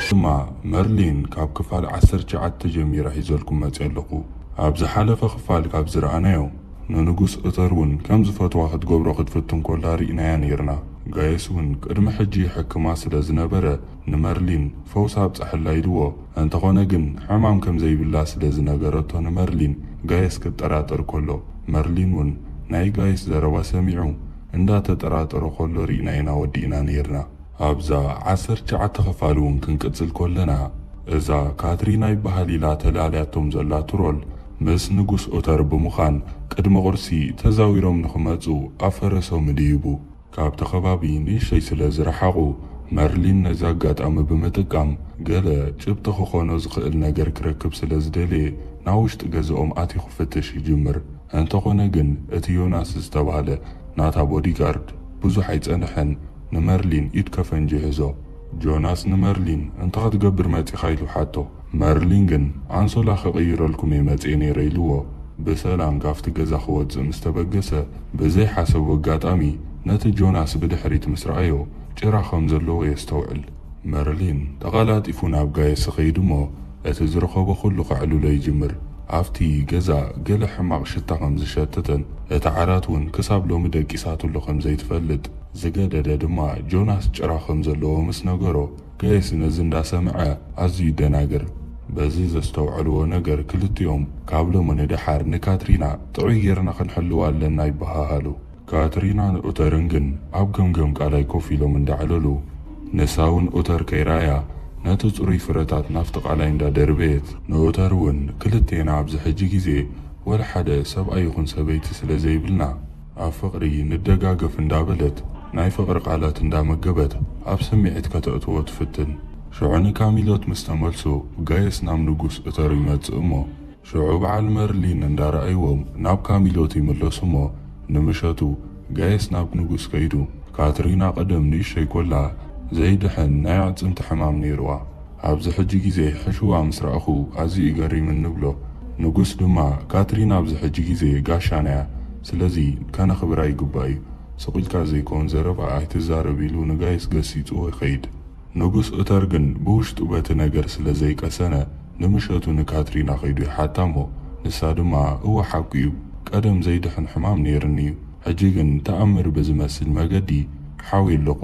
ድማ መርሊን ካብ ክፋል ዓሰርተ ትሽዓተ ጀሚረ ሒዘልኩም መፅእ ኣለኹ። ኣብ ዝሓለፈ ክፋል ካብ ዝረኣናዮ፣ ንንጉስ ኡተር እውን ከም ዝፈትዋ ክትገብሮ ክትፍትን ኮላ ርኢናያ ነይርና። ጋየስ እውን ቅድሚ ሕጂ ይሕክማ ስለ ዝነበረ፣ ንመርሊን ፈውሲ ኣብፀሐላ ኢልዎ። እንተኾነ ግን ሕማም ከም ዘይብላ ስለ ዝነገረቶ ንመርሊን፣ ጋየስ ክጠራጠር ከሎ፣ መርሊን እውን ናይ ጋየስ ዘረባ ሰሚዑ እንዳተጠራጠሮ ከሎ ርኢና ኢና ወዲእና ነይርና። ኣብዛ ዓሰርተ ትሽዓተ ክፋል እውን ክንቅጽል ከለና፣ እዛ ካትሪና ይበሃል ኢላ ተላልያቶም ዘላ ትሮል ምስ ንጉስ ኡተር ብምዃን ቅድሚ ቁርሲ ተዛዊሮም ንኽመጹ ኣብ ፈረሶም ድይቡ። ካብቲ ከባቢ ንእሽተይ ስለ ዝረሓቑ፣ መርሊን ነዚ ኣጋጣሚ ብምጥቃም ገለ ጭብጢ ክኾኖ ዝኽእል ነገር ክረክብ ስለ ዝደለየ ናብ ውሽጢ ገዛኦም ኣትዩ ክፍትሽ ይጅምር። እንተኾነ ግን እቲ ዮናስ ዝተባህለ ናታ ቦዲጋርድ ብዙሕ ኣይጸንሐን፣ ንመርሊን ኢድ ከፈንጂ ይሕዞ። ጆናስ ንመርሊን "እንታይ ክትገብር መጺኻ?" ኢሉ ሓቶ። መርሊን ግን "ኣንሶላ ክቕይረልኩም እየ መጺኤ ነይረ" ኢልዎ። ብሰላም ካብቲ ገዛ ክወጽእ ምስ ተበገሰ፣ ብዘይሓሰቦ ኣጋጣሚ ነቲ ጆናስ ብድሕሪት ምስ ረኣዮ፣ ጭራ ከም ዘለዎ የስተውዕል። መርሊን ተቐላጢፉ ናብ ጋየስ ይኸይድ እሞ፣ እቲ ዝረኸቦ ኩሉ ከዕልሎ ይጅምር። ኣብቲ ገዛ ገለ ሕማቕ ሽታ ከም ዝሸተተን፣ እቲ ዓራት እውን ክሳብ ሎሚ ደቂሳትሉ ከም ዘይትፈልጥ ዝገደደ ድማ ጆናስ ጭራ ከም ዘለዎ ምስ ነገሮ፣ ጋየስ ነዚ እንዳሰምዐ ኣዝዩ ይደናገር። በዚ ዘስተውዐልዎ ነገር ክልቲኦም ካብ ሎሚ ንደሓር ንካትሪና ጥዑይ ጌርና ክንሕልዋ ኣለና ይበሃሃሉ። ካትሪናን ኡተርን ግን ኣብ ገምገም ቃላይ ኮፍ ኢሎም እንዳዕለሉ፣ ንሳ እውን ኡተር ከይረኣያ ነቲ ጽሩይ ፍረታት ናብቲ ቃላይ እንዳደርበየት፣ ንኡተር እውን "ክልቴና ኣብዚ ሕጂ ግዜ ወላ ሓደ ሰብኣይ ይኹን ሰበይቲ ስለ ዘይብልና ኣብ ፍቕሪ ንደጋገፍ" እንዳበለት ናይ ፍቕሪ ቃላት እንዳመገበት ኣብ ስምዒት ከተእትዎ ትፍትን። ሽዑ ንካሚሎት ምስ ተመልሱ ጋየስ ናብ ንጉስ ኡተር ይመጽእ እሞ ሽዑ በዓል መርሊን እንዳረኣይዎም ናብ ካሚሎት ይምለሱ እሞ ንምሸቱ ጋየስ ናብ ንጉስ ከይዱ፣ ካትሪና ቀደም ንእሽተይ ኮላ ዘይድሕን ናይ ኣዕጽምቲ ሕማም ነይርዋ። ኣብዚ ሕጂ ግዜ ሕሽዋ ምስ ረኣኹ ኣዝዩ እዩ ገሪምኒ ንብሎ። ንጉስ ድማ "ካትሪና ኣብዚ ሕጂ ግዜ ጋሻና እያ፣ ስለዚ ከነኽብራ ይግባእ እዩ። ስቕ ኢልካ ዘይከውን ዘረባ ኣይትዛረብ" ኢሉ ንጋየስ ገሲጽዎ ይኸይድ። ንጉስ ኡተር ግን ብውሽጡ በቲ ነገር ስለ ዘይቀሰነ፣ ንምሸቱ ንካትሪና ከይዱ ይሓታ እሞ፣ ንሳ ድማ "እወ ሓቁ እዩ፣ ቀደም ዘይድሕን ሕማም ነይርኒ እዩ፣ ሕጂ ግን ተኣምር ብዝመስል መገዲ ሓውየ ኣለኹ።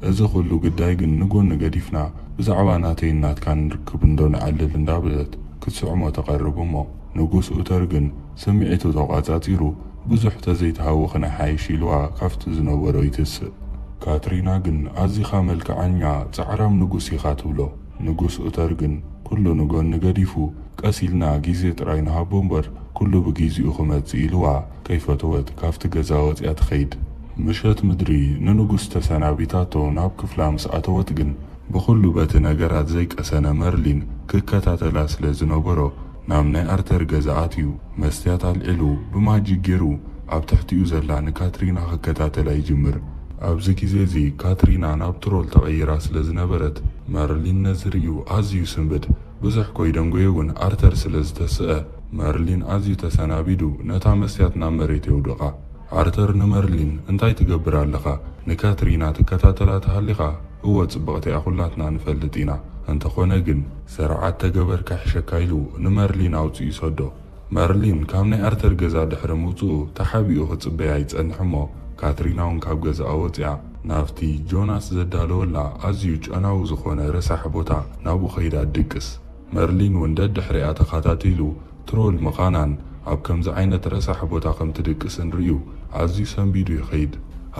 እዚ ኩሉ ግዳይ ግን ንጎኒ ገዲፍና፣ ብዛዕባ ናተይን ናትካን ርክብ እንዶ ንዕልል" እንዳበለት ክትስዕሞ ተቐርብ እሞ፣ ንጉስ ኡተር ግን ስምዒቱ ተቋጻጺሩ፣ "ብዙሕ ተዘይትሃውኽን ኣይሓይሽ" ኢልዋ ካብቲ ዝነበሮ ይትስእ። ካትሪና ግን ኣዚኻ መልክዓኛ ጻዕራም ንጉስ ኢኻ ትብሎ። ንጉስ ኡተር ግን ኩሉ ንጎኒ ገዲፉ፣ "ቀስ ኢልና ግዜ ጥራይ ንሃቦ እምበር፣ ኩሉ ብግዜኡ ክመጽእ" ኢልዋ ከይፈተወት ካብቲ ገዛ ወጺኣ ትኸይድ። ምሸት ምድሪ ንንጉስ ተሰናቢታቶ ናብ ክፍላ ምስ ኣተወት ግን፣ ብኹሉ በቲ ነገራት ዘይቀሰነ መርሊን ክከታተላ ስለ ዝነበሮ፣ ናብ ናይ ኣርተር ገዛ ኣትዩ፣ መስትያት ኣልዒሉ ብማጂክ ገይሩ ኣብ ትሕቲኡ ዘላ ንካትሪና ክከታተላ ይጅምር። ኣብዚ ግዜ እዚ ካትሪና ናብ ትሮል ተቐይራ ስለ ዝነበረት፣ መርሊን ነዚ ርእዩ ኣዝዩ ስንብድ። ብዙሕ ኮይደንጎየ እውን ኣርተር ስለ ዝተስአ፣ መርሊን ኣዝዩ ተሰናቢዱ ነታ መስትያት ናብ መሬት የውድቓ። ኣርተር ንመርሊን "እንታይ ትገብር ኣለኻ? ንካትሪና ትከታተላ ተሃሊኻ? እወ፣ ጽብቕቲ እያ፣ ኩላትና ንፈልጥ ኢና። እንተኾነ ግን ስርዓት ተገበርካ ይሕሸካ" ኢሉ ንመርሊን ኣውጺኡ ይሰዶ። መርሊን ካብ ናይ ኣርተር ገዛ ድሕሪ ምውጽኡ ተሓቢኡ ክጽበያ ይጸንሕ እሞ፣ ካትሪና እውን ካብ ገዛኣ ወጺኣ ናብቲ ጆናስ ዘዳለወላ ኣዝዩ ጨናዊ ዝኾነ ረሳሕ ቦታ ናብኡ ከይዳ ትድቅስ። መርሊን እውን ደድሕሪኣ ተኸታቲሉ ትሮል ምዃናን ኣብ ከምዚ ዓይነት ረሳሕ ቦታ ከም ትድቅስን ርእዩ ኣዝዩ ሰንቢዱ ይኸይድ።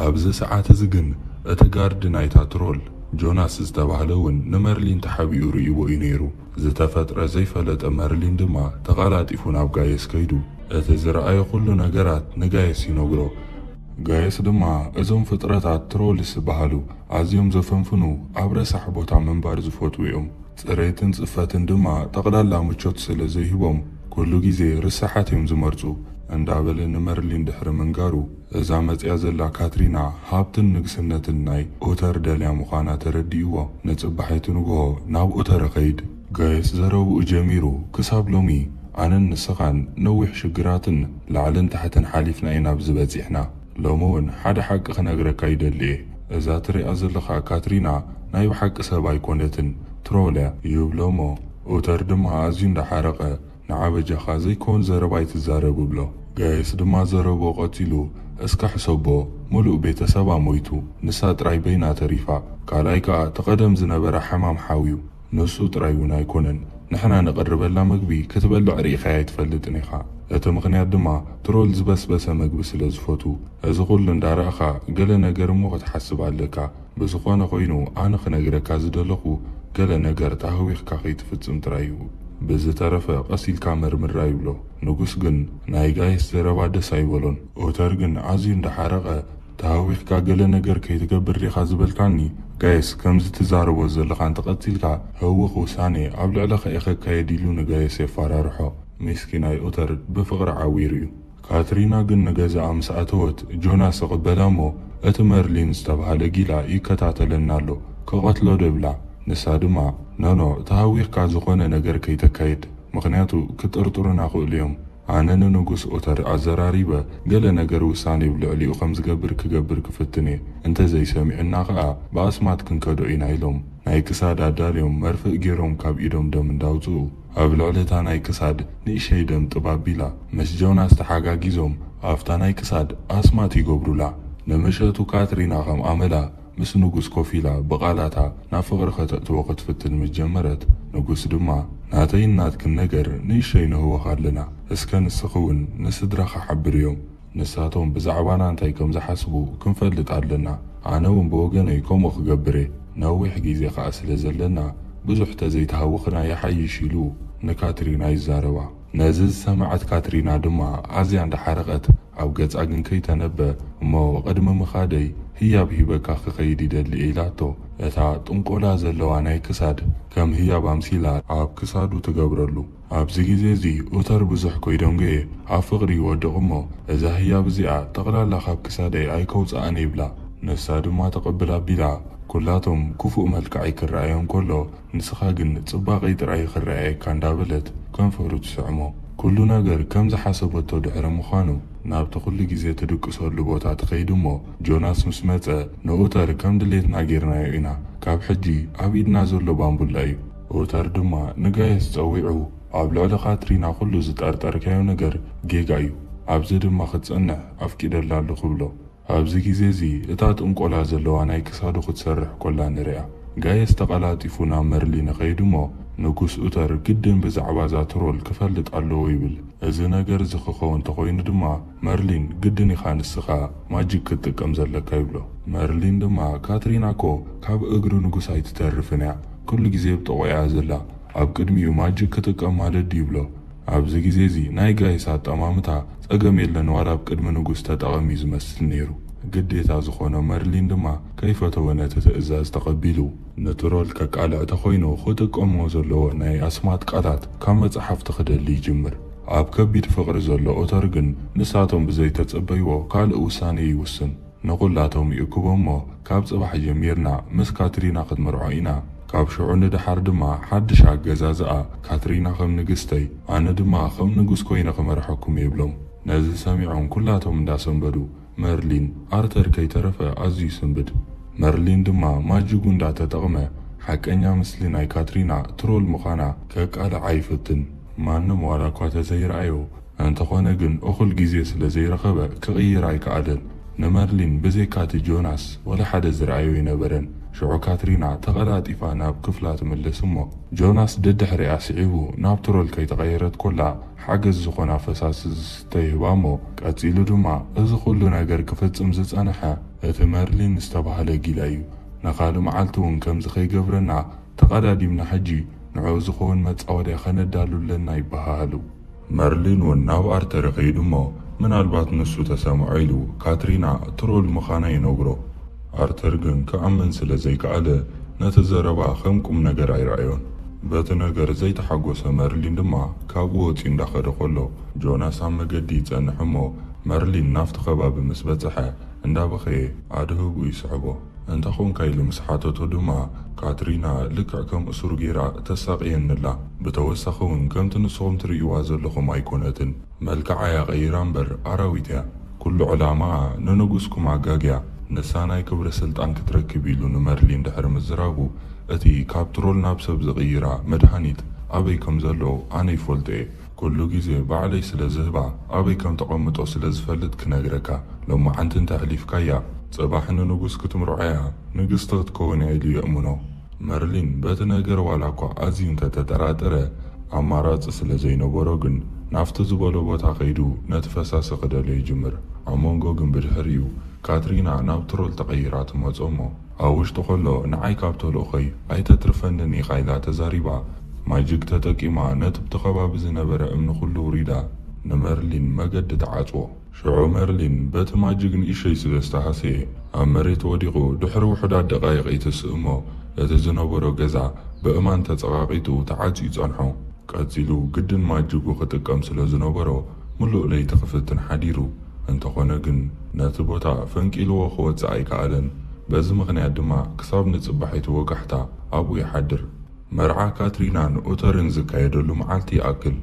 ኣብዚ ሰዓት እዚ ግን እቲ ጋርድ ናይታ ትሮል ጆናስ ዝተባህለ እውን ንመርሊን ተሓቢኡ ርእይዎ እዩ ነይሩ። ዝተፈጥረ ዘይፈለጠ መርሊን ድማ ተቐላጢፉ ናብ ጋየስ ከይዱ እቲ ዝረኣዮ ኩሉ ነገራት ንጋየስ ይነግሮ። ጋየስ ድማ እዞም ፍጥረታት ትሮልስ ዝበሃሉ ኣዝዮም ዘፈንፍኑ ኣብ ረሳሕ ቦታ ምንባር ዝፈትዉ እዮም። ጽሬትን ጽፈትን ድማ ጠቕላላ ምቾት ስለ ዘይህቦም ኩሉ ግዜ ርሳሓት እዮም ዝመርጹ እንዳበለ ንመርሊን ድሕሪ ምንጋሩ፣ እዛ መጽያ ዘላ ካትሪና ሃብትን ንግስነትን ናይ ኡተር ደልያ ምዃና ተረዲእዎ፣ ንጽባሒቱ ንግሆ ናብ ኡተር ይኸይድ። ጋየስ ዘረብኡ ጀሚሩ፣ ክሳብ ሎሚ ኣነን ንስኻን ነዊሕ ሽግራትን ላዕልን ታሕትን ሓሊፍና ኢና ኣብዚ በጺሕና። ሎሚ እውን ሓደ ሓቂ ክነግረካ ይደሊ እየ። እዛ ትሪኣ ዘለኻ ካትሪና ናይ ብሓቂ ሰብ ኣይኮነትን፣ ትሮል እያ ይብሎ እሞ፣ ኡተር ድማ ኣዝዩ እንዳሓረቐ፣ ንዓ በጃኻ ዘይከውን ዘረባ ኣይትዛረብ እብሎ። ጋየስ ድማ ዘረብኡ ቀጺሉ፣ እስከ ሕሰቦ፣ ምሉእ ቤተሰባ ሞይቱ፣ ንሳ ጥራይ በይና ተሪፋ። ካልኣይ ከኣ እቲ ቀደም ዝነበረ ሓማም ሓውዩ፣ ንሱ ጥራይ እውን ኣይኮነን፣ ንሕና ነቕርበላ መግቢ ክትበልዕ ርኢኻያ ኣይትፈልጥን ኢኻ። እቲ ምኽንያት ድማ ትሮል ዝበስበሰ መግቢ ስለ ዝፈቱ። እዚ ኩሉ እንዳረኣኻ ገለ ነገር እሞ ክትሓስብ ኣለካ። ብዝኾነ ኮይኑ ኣነ ክነግረካ ዝደለኹ ገለ ነገር ተሃዊኽካ ከይትፍጽም ጥራይ እዩ። ብዝተረፈ ቀስ ኢልካ መርምራ ይብሎ። ንጉስ ግን ናይ ጋየስ ዘረባ ደስ ኣይበሎን። ኦተር ግን ኣዝዩ እንዳሓረቐ፣ ተሃዊኽካ ገለ ነገር ከይትገብር ዲኻ ዝበልካኒ? ጋየስ፣ ከምዚ ትዛረቦ ዘለኻ እንተቐጺልካ ህውኽ ውሳኔ ኣብ ልዕለኻ እየ ከካየድ፣ ኢሉ ንጋየስ የፋራርሖ። ምስኪናይ ኦተር ብፍቕሪ ዓዊሩ እዩ። ካትሪና ግን ንገዛኣ ምስ ኣተወት ጆናስ ይቕበላ እሞ፣ እቲ መርሊን ዝተባህለ ጊላ ይከታተለና ኣሎ፣ ክቐትሎ ዶ ይብላ። ንሳ ድማ፣ ኖኖ፣ ተሃዊኽካ ዝኾነ ነገር ከይተካይድ፣ ምኽንያቱ ክጥርጥሩና ክእሉ እዮም። ኣነ ንንጉስ ኦተር ኣዘራሪበ ገለ ነገር ውሳኔ ኣብ ልዕሊኡ ከም ዝገብር ክገብር ክፍትን እየ። እንተ ዘይሰሚዑና ኸኣ ብኣስማት ክንከዶ ኢና፣ ኢሎም ናይ ክሳድ ኣዳልዮም መርፍእ ገይሮም ካብ ኢዶም ደም እንዳውጽኡ፣ ኣብ ልዕሊ እታ ናይ ክሳድ ንእሸይ ደም ጥብ ኣቢላ፣ ምስ ጆናስ ተሓጋጊዞም ኣብታ ናይ ክሳድ ኣስማት ይገብሩላ። ንምሸቱ ካትሪና ከም ኣመላ ምስ ንጉስ ኮፍ ኢላ ብቓላታ ናብ ፍቕሪ ከተእትዎ ክትፍትን ምስ ጀመረት፣ ንጉስ ድማ፣ ናተይን ናትክን ነገር ንእሸይ ንህወኽ ኣለና፣ እስከ ንስኺ እውን ንስድራኺ ሓብርዮም። ንሳቶም ብዛዕባና እንታይ ከም ዝሓስቡ ክንፈልጥ ኣለና። ኣነ እውን ብወገነይ ከምኡ ክገብር እየ። ነዊሕ ግዜ ከኣ ስለ ዘለና፣ ብዙሕ ተዘይተሃውኽና ይሓይሽ፣ ኢሉ ንካትሪና ይዛረባ። ነዚ ዝሰምዐት ካትሪና ድማ ኣዝያ እንዳሓረቐት፣ ኣብ ገጻ ግን ከይተነበ፣ እሞ ቅድሚ ምኻደይ ህያብ ሂበካ ክኸይድ ይደሊ እየ፣ ኢላቶ። እታ ጥንቆላ ዘለዋ ናይ ክሳድ ከም ህያብ ኣምሲላ ኣብ ክሳዱ ትገብረሉ። ኣብዚ ግዜ እዚ ኡተር ብዙሕ ኮይደንጎየ ኣብ ፍቕሪ ይወድቕ እሞ፣ እዛ ህያብ እዚኣ ጠቕላላ ካብ ክሳደይ ኣይከውጽኣን ይብላ። ንሳ ድማ ተቐብል ኣቢላ፣ ኩላቶም ክፉእ መልክዐይ ክረኣዮም ከሎ፣ ንስኻ ግን ጽባቐይ ጥራይ ክረኣየካ እንዳበለት ከንፈሩ ትስዕሞ። ኩሉ ነገር ከም ዝሓሰበቶ ድሕሪ ምዃኑ፣ ናብቲ ኩሉ ግዜ ትድቅሰሉ ቦታ ትኸይድ እሞ፣ ጆናስ ምስ መጸ፣ ንኡተር ከም ድሌትና ጌርናዮ ኢና፣ ካብ ሕጂ ኣብ ኢድና ዘሎ ባምቡላ እዩ። ኡተር ድማ ንጋየስ ጸዊዑ፣ ኣብ ልዕሊ ካትሪና ኩሉ ዝጠርጠርካዮ ነገር ጌጋ እዩ፣ ኣብዚ ድማ ክትጸንሕ ኣፍቂደላ ኣለኹ፣ ይብሎ። ኣብዚ ግዜ እዚ እታ ጥንቆላ ዘለዋ ናይ ክሳዱ ክትሰርሕ ኮላ ንሪኣ። ጋየስ ተቐላጢፉ ናብ መርሊን ይኸይድ እሞ፣ ንጉስ ኡተር ግድን ብዛዕባ እዛ ትሮል ክፈልጥ ኣለዎ ይብል። እዚ ነገር እዚ ክኸውን እንተኾይኑ ድማ፣ መርሊን ግድን ኢኻ ንስኻ ማጂክ ክትጥቀም ዘለካ ይብሎ። መርሊን ድማ፣ ካትሪና እኮ ካብ እግሪ ንጉስ ኣይትተርፍን እያ፣ ኩሉ ግዜ ብጥቑ እያ ዘላ፣ ኣብ ቅድሚኡ ማጂክ ክጥቀም ማለት ድዩ ይብሎ። ኣብዚ ግዜ እዚ ናይ ጋይስ ኣጠማምታ ጸገም የለን፣ ዋላ ኣብ ቅድሚ ንጉስ ተጠቐም እዩ ዝመስል ነይሩ። ግዴታ ዝኾኖ መርሊን ድማ ከይፈተወ ነቲ ትእዛዝ ተቐቢሉ። ንትሮል ከቃልዕ ተኾይኑ ክጥቀሞ ዘለዎ ናይ ኣስማት ቃላት ካብ መጻሕፍቲ ክደሊ ይጅምር። ኣብ ከቢድ ፍቕሪ ዘሎ ኦተር ግን ንሳቶም ብዘይተጸበይዎ ካልእ ውሳኔ ይውስን። ንኹላቶም ይእክቦ እሞ፣ ካብ ጽባሕ ጀሚርና ምስ ካትሪና ክትምርዖ ኢና። ካብ ሽዑ ንደሓር ድማ ሓድሽ ኣገዛዝኣ፣ ካትሪና ከም ንግስተይ፣ ኣነ ድማ ከም ንጉስ ኮይነ ክመርሐኩም እየ ይብሎም። ነዚ ሰሚዖም ኩላቶም እንዳሰንበዱ፣ መርሊን፣ ኣርተር ከይተረፈ ኣዝዩ ይስንብድ። መርሊን ድማ ማጂጉ እንዳተጠቕመ ሓቀኛ ምስሊ ናይ ካትሪና ትሮል ምዃና ከቃልዓ ይፍትን። ማንም ዋላ እኳ ተዘይረኣዮ፣ እንተኾነ ግን እኹል ግዜ ስለ ዘይረኸበ ክቕይር ኣይከኣለን። ንመርሊን ብዘይካ እቲ ጆናስ ወላ ሓደ ዝረኣዮ ኣይነበረን። ሽዑ ካትሪና ተቐላጢፋ ናብ ክፍላ ትምለስ እሞ፣ ጆናስ ደድሕሪኣ ስዒቡ ናብ ትሮል ከይተቐየረት ኮላ ሓገዝ ዝኾና ፈሳሲ ዝስተ ይህባ እሞ፣ ቀጺሉ ድማ፣ "እዚ ኩሉ ነገር ክፍጽም ዝጸንሐ እቲ መርሊን ዝተባህለ ጊላ እዩ። ንኻልእ መዓልቲ እውን ከምዚ ከይገብረና ተቐዳዲምና ሕጂ ንዕኡ ዝኸውን መጻወድያ ከነዳሉ ኣለና" ይበሃሃሉ። መርሊን እውን ናብ ኣርተር ይኸይድ እሞ፣ ምናልባት ንሱ ተሰምዖ ኢሉ ካትሪና ትሮል ምዃና ይነግሮ። ኣርተር ግን ክኣምን ስለ ዘይከኣለ፣ ነቲ ዘረባ ከም ቁም ነገር ኣይረኣዮን። በቲ ነገር ዘይተሓጎሰ መርሊን ድማ ካብኡ ወጺኡ እንዳኸደ ከሎ፣ ጆናስ ኣብ መገዲ ይጸንሕ እሞ፣ መርሊን ናብቲ ከባቢ ምስ በጽሐ፣ እንዳበኸየ ኣድህብኡ ይስሕቦ። "እንተ ኾንካ?" ኢሉ ምስ ሓተቶ ድማ፣ "ካትሪና ልክዕ ከም እሱር ጌራ ተሳቕየኒ ኣላ። ብተወሳኺ እውን ከምቲ ንስኹም ትርእይዋ ዘለኹም ኣይኮነትን። መልክዓ እያ ቀይራ እምበር ኣራዊት እያ። ኩሉ ዕላማኣ ንንጉስኩም ኣጋግያ፣ ንሳ ናይ ክብሪ ስልጣን ክትረክብ ኢሉ ንመርሊን ድሕሪ ምዝራቡ፣ እቲ ካብ ትሮል ናብ ሰብ ዝቕይራ መድሃኒት ኣበይ ከም ዘሎ ኣነ ይፈልጦ እየ። ኩሉ ግዜ ባዕለይ ስለ ዝህባ፣ ኣበይ ከም ተቐምጦ ስለ ዝፈልጥ ክነግረካ። ሎማዓንቲ እንተ ኣሕሊፍካያ፣ ጽባሕ ንንጉስ ክትምርዖ እያ፣ ንግስቲ ክትከውን እያ ኢሉ የእምኖ። መርሊን በቲ ነገር ዋላ እኳ ኣዝዩ እንተተጠራጠረ፣ ኣማራጺ ስለ ዘይነበሮ ግን ናብቲ ዝበሎ ቦታ ከይዱ ነቲ ፈሳሲ ክደልዮ ይጅምር። ኣብ መንጎ ግን ብድሕሪኡ ካትሪና ናብ ትሮል ተቐይራ ትመጾ እሞ፣ ኣብ ውሽጢ ከሎ ንዓይ ካብ ተልእኾይ ኣይተትርፈንን ኢኻ ኢላ ተዛሪባ፣ ማጂክ ተጠቂማ ነቲ ብቲ ከባቢ ዝነበረ እምኒ ኩሉ ውሪዳ ንመርሊን መገዲ ትዓጽዎ። ሽዑ መርሊን በቲ ማጂክ ንእሽተይ ስለ ዝተሃስየ ኣብ መሬት ወዲቑ ድሕሪ ውሑዳት ደቓይቕ ይትስእ እሞ፣ እቲ ዝነበሮ ገዛ ብእማን ተጸቓቒጡ ተዓጽዩ ጸንሖ። ቀጺሉ ግድን ማጂጉ ክጥቀም ስለ ዝነበሮ ምሉእ ለይቲ ክፍትን ሓዲሩ። እንተኾነ ግን ነቲ ቦታ ፈንቂልዎ ክወጽእ ኣይከኣለን። በዚ ምኽንያት ድማ ክሳብ ንጽባሒቱ ወጋሕታ ኣብኡ ይሓድር። መርዓ ካትሪናን ኡተርን ዝካየደሉ መዓልቲ ይኣክል።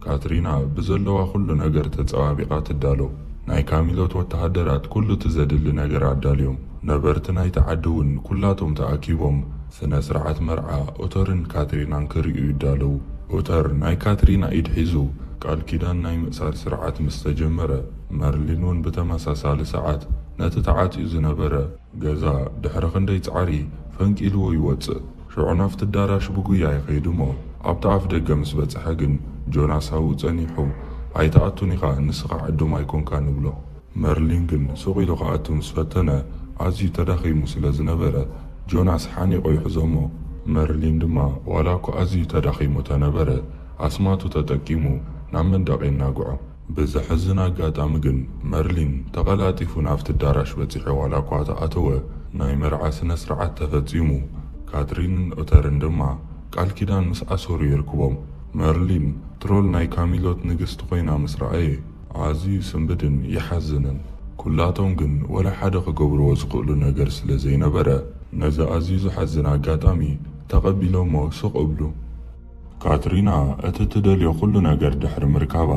ካትሪና ብዘለዋ ኩሉ ነገር ተጸባቢቓ ትዳሎ። ናይ ካሚሎት ወተሃደራት ኩሉ እቲ ዘድሊ ነገር ኣዳልዮም። ነበርቲ ናይቲ ዓዲ እውን ኩላቶም ተኣኪቦም ስነ ስርዓት መርዓ ኡተርን ካትሪናን ክርእዩ ይዳለዉ። ኡተር ናይ ካትሪና ኢድ ሒዙ ቃል ኪዳን ናይ ምእሳር ስርዓት ምስ ተጀመረ፣ መርሊን እውን ብተመሳሳሊ ሰዓት ነቲ ተዓጽዩ ዝነበረ ገዛ ድሕሪ ክንደይ ጻዕሪ ፈንቂልዎ ይወጽእ። ሽዑ ናብቲ ኣዳራሽ ብጉያ ይኸይድ እሞ፣ ኣብቲ ኣፍ ደገ ምስ በጽሐ ግን ጆናስ ኣብኡ ጸኒሑ፣ "ኣይትኣቱን ኢኻ፣ ንስኻ ዕዱም ኣይኮንካን" ይብሎ። መርሊን ግን ሱቕ ኢሉ ክኣቱ ምስ ፈተነ፣ ኣዝዩ ተዳኺሙ ስለ ዝነበረ፣ ጆናስ ሓኒቑ ይሕዞ እሞ፣ መርሊን ድማ ዋላ እኳ ኣዝዩ ተዳኺሙ ተነበረ፣ ኣስማቱ ተጠቂሙ ናብ መንደቕ የናግዖ። ብዘሕዝን ኣጋጣሚ ግን፣ መርሊን ተቐላጢፉ ናብቲ ኣዳራሽ በጺሑ ዋላ እኳ ተኣተወ፣ ናይ መርዓ ስነ ስርዓት ተፈጺሙ። ካትሪንን ኡተርን ድማ ቃል ኪዳን ምስ ኣሰሩ የርክቦም። መርሊን ትሮል ናይ ካሚሎት ንግስቲ ኮይና ምስ ረኣየ፣ ኣዝዩ ይስንብድን ይሓዝንን። ኩላቶም ግን ወላ ሓደ ክገብርዎ ዝኽእሉ ነገር ስለ ዘይነበረ፣ ነዚ ኣዝዩ ዝሓዝን ኣጋጣሚ ተቐቢሎሞ ስቕ እብሉ። ካትሪና እቲ ትደልዮ ኩሉ ነገር ድሕሪ ምርካባ፣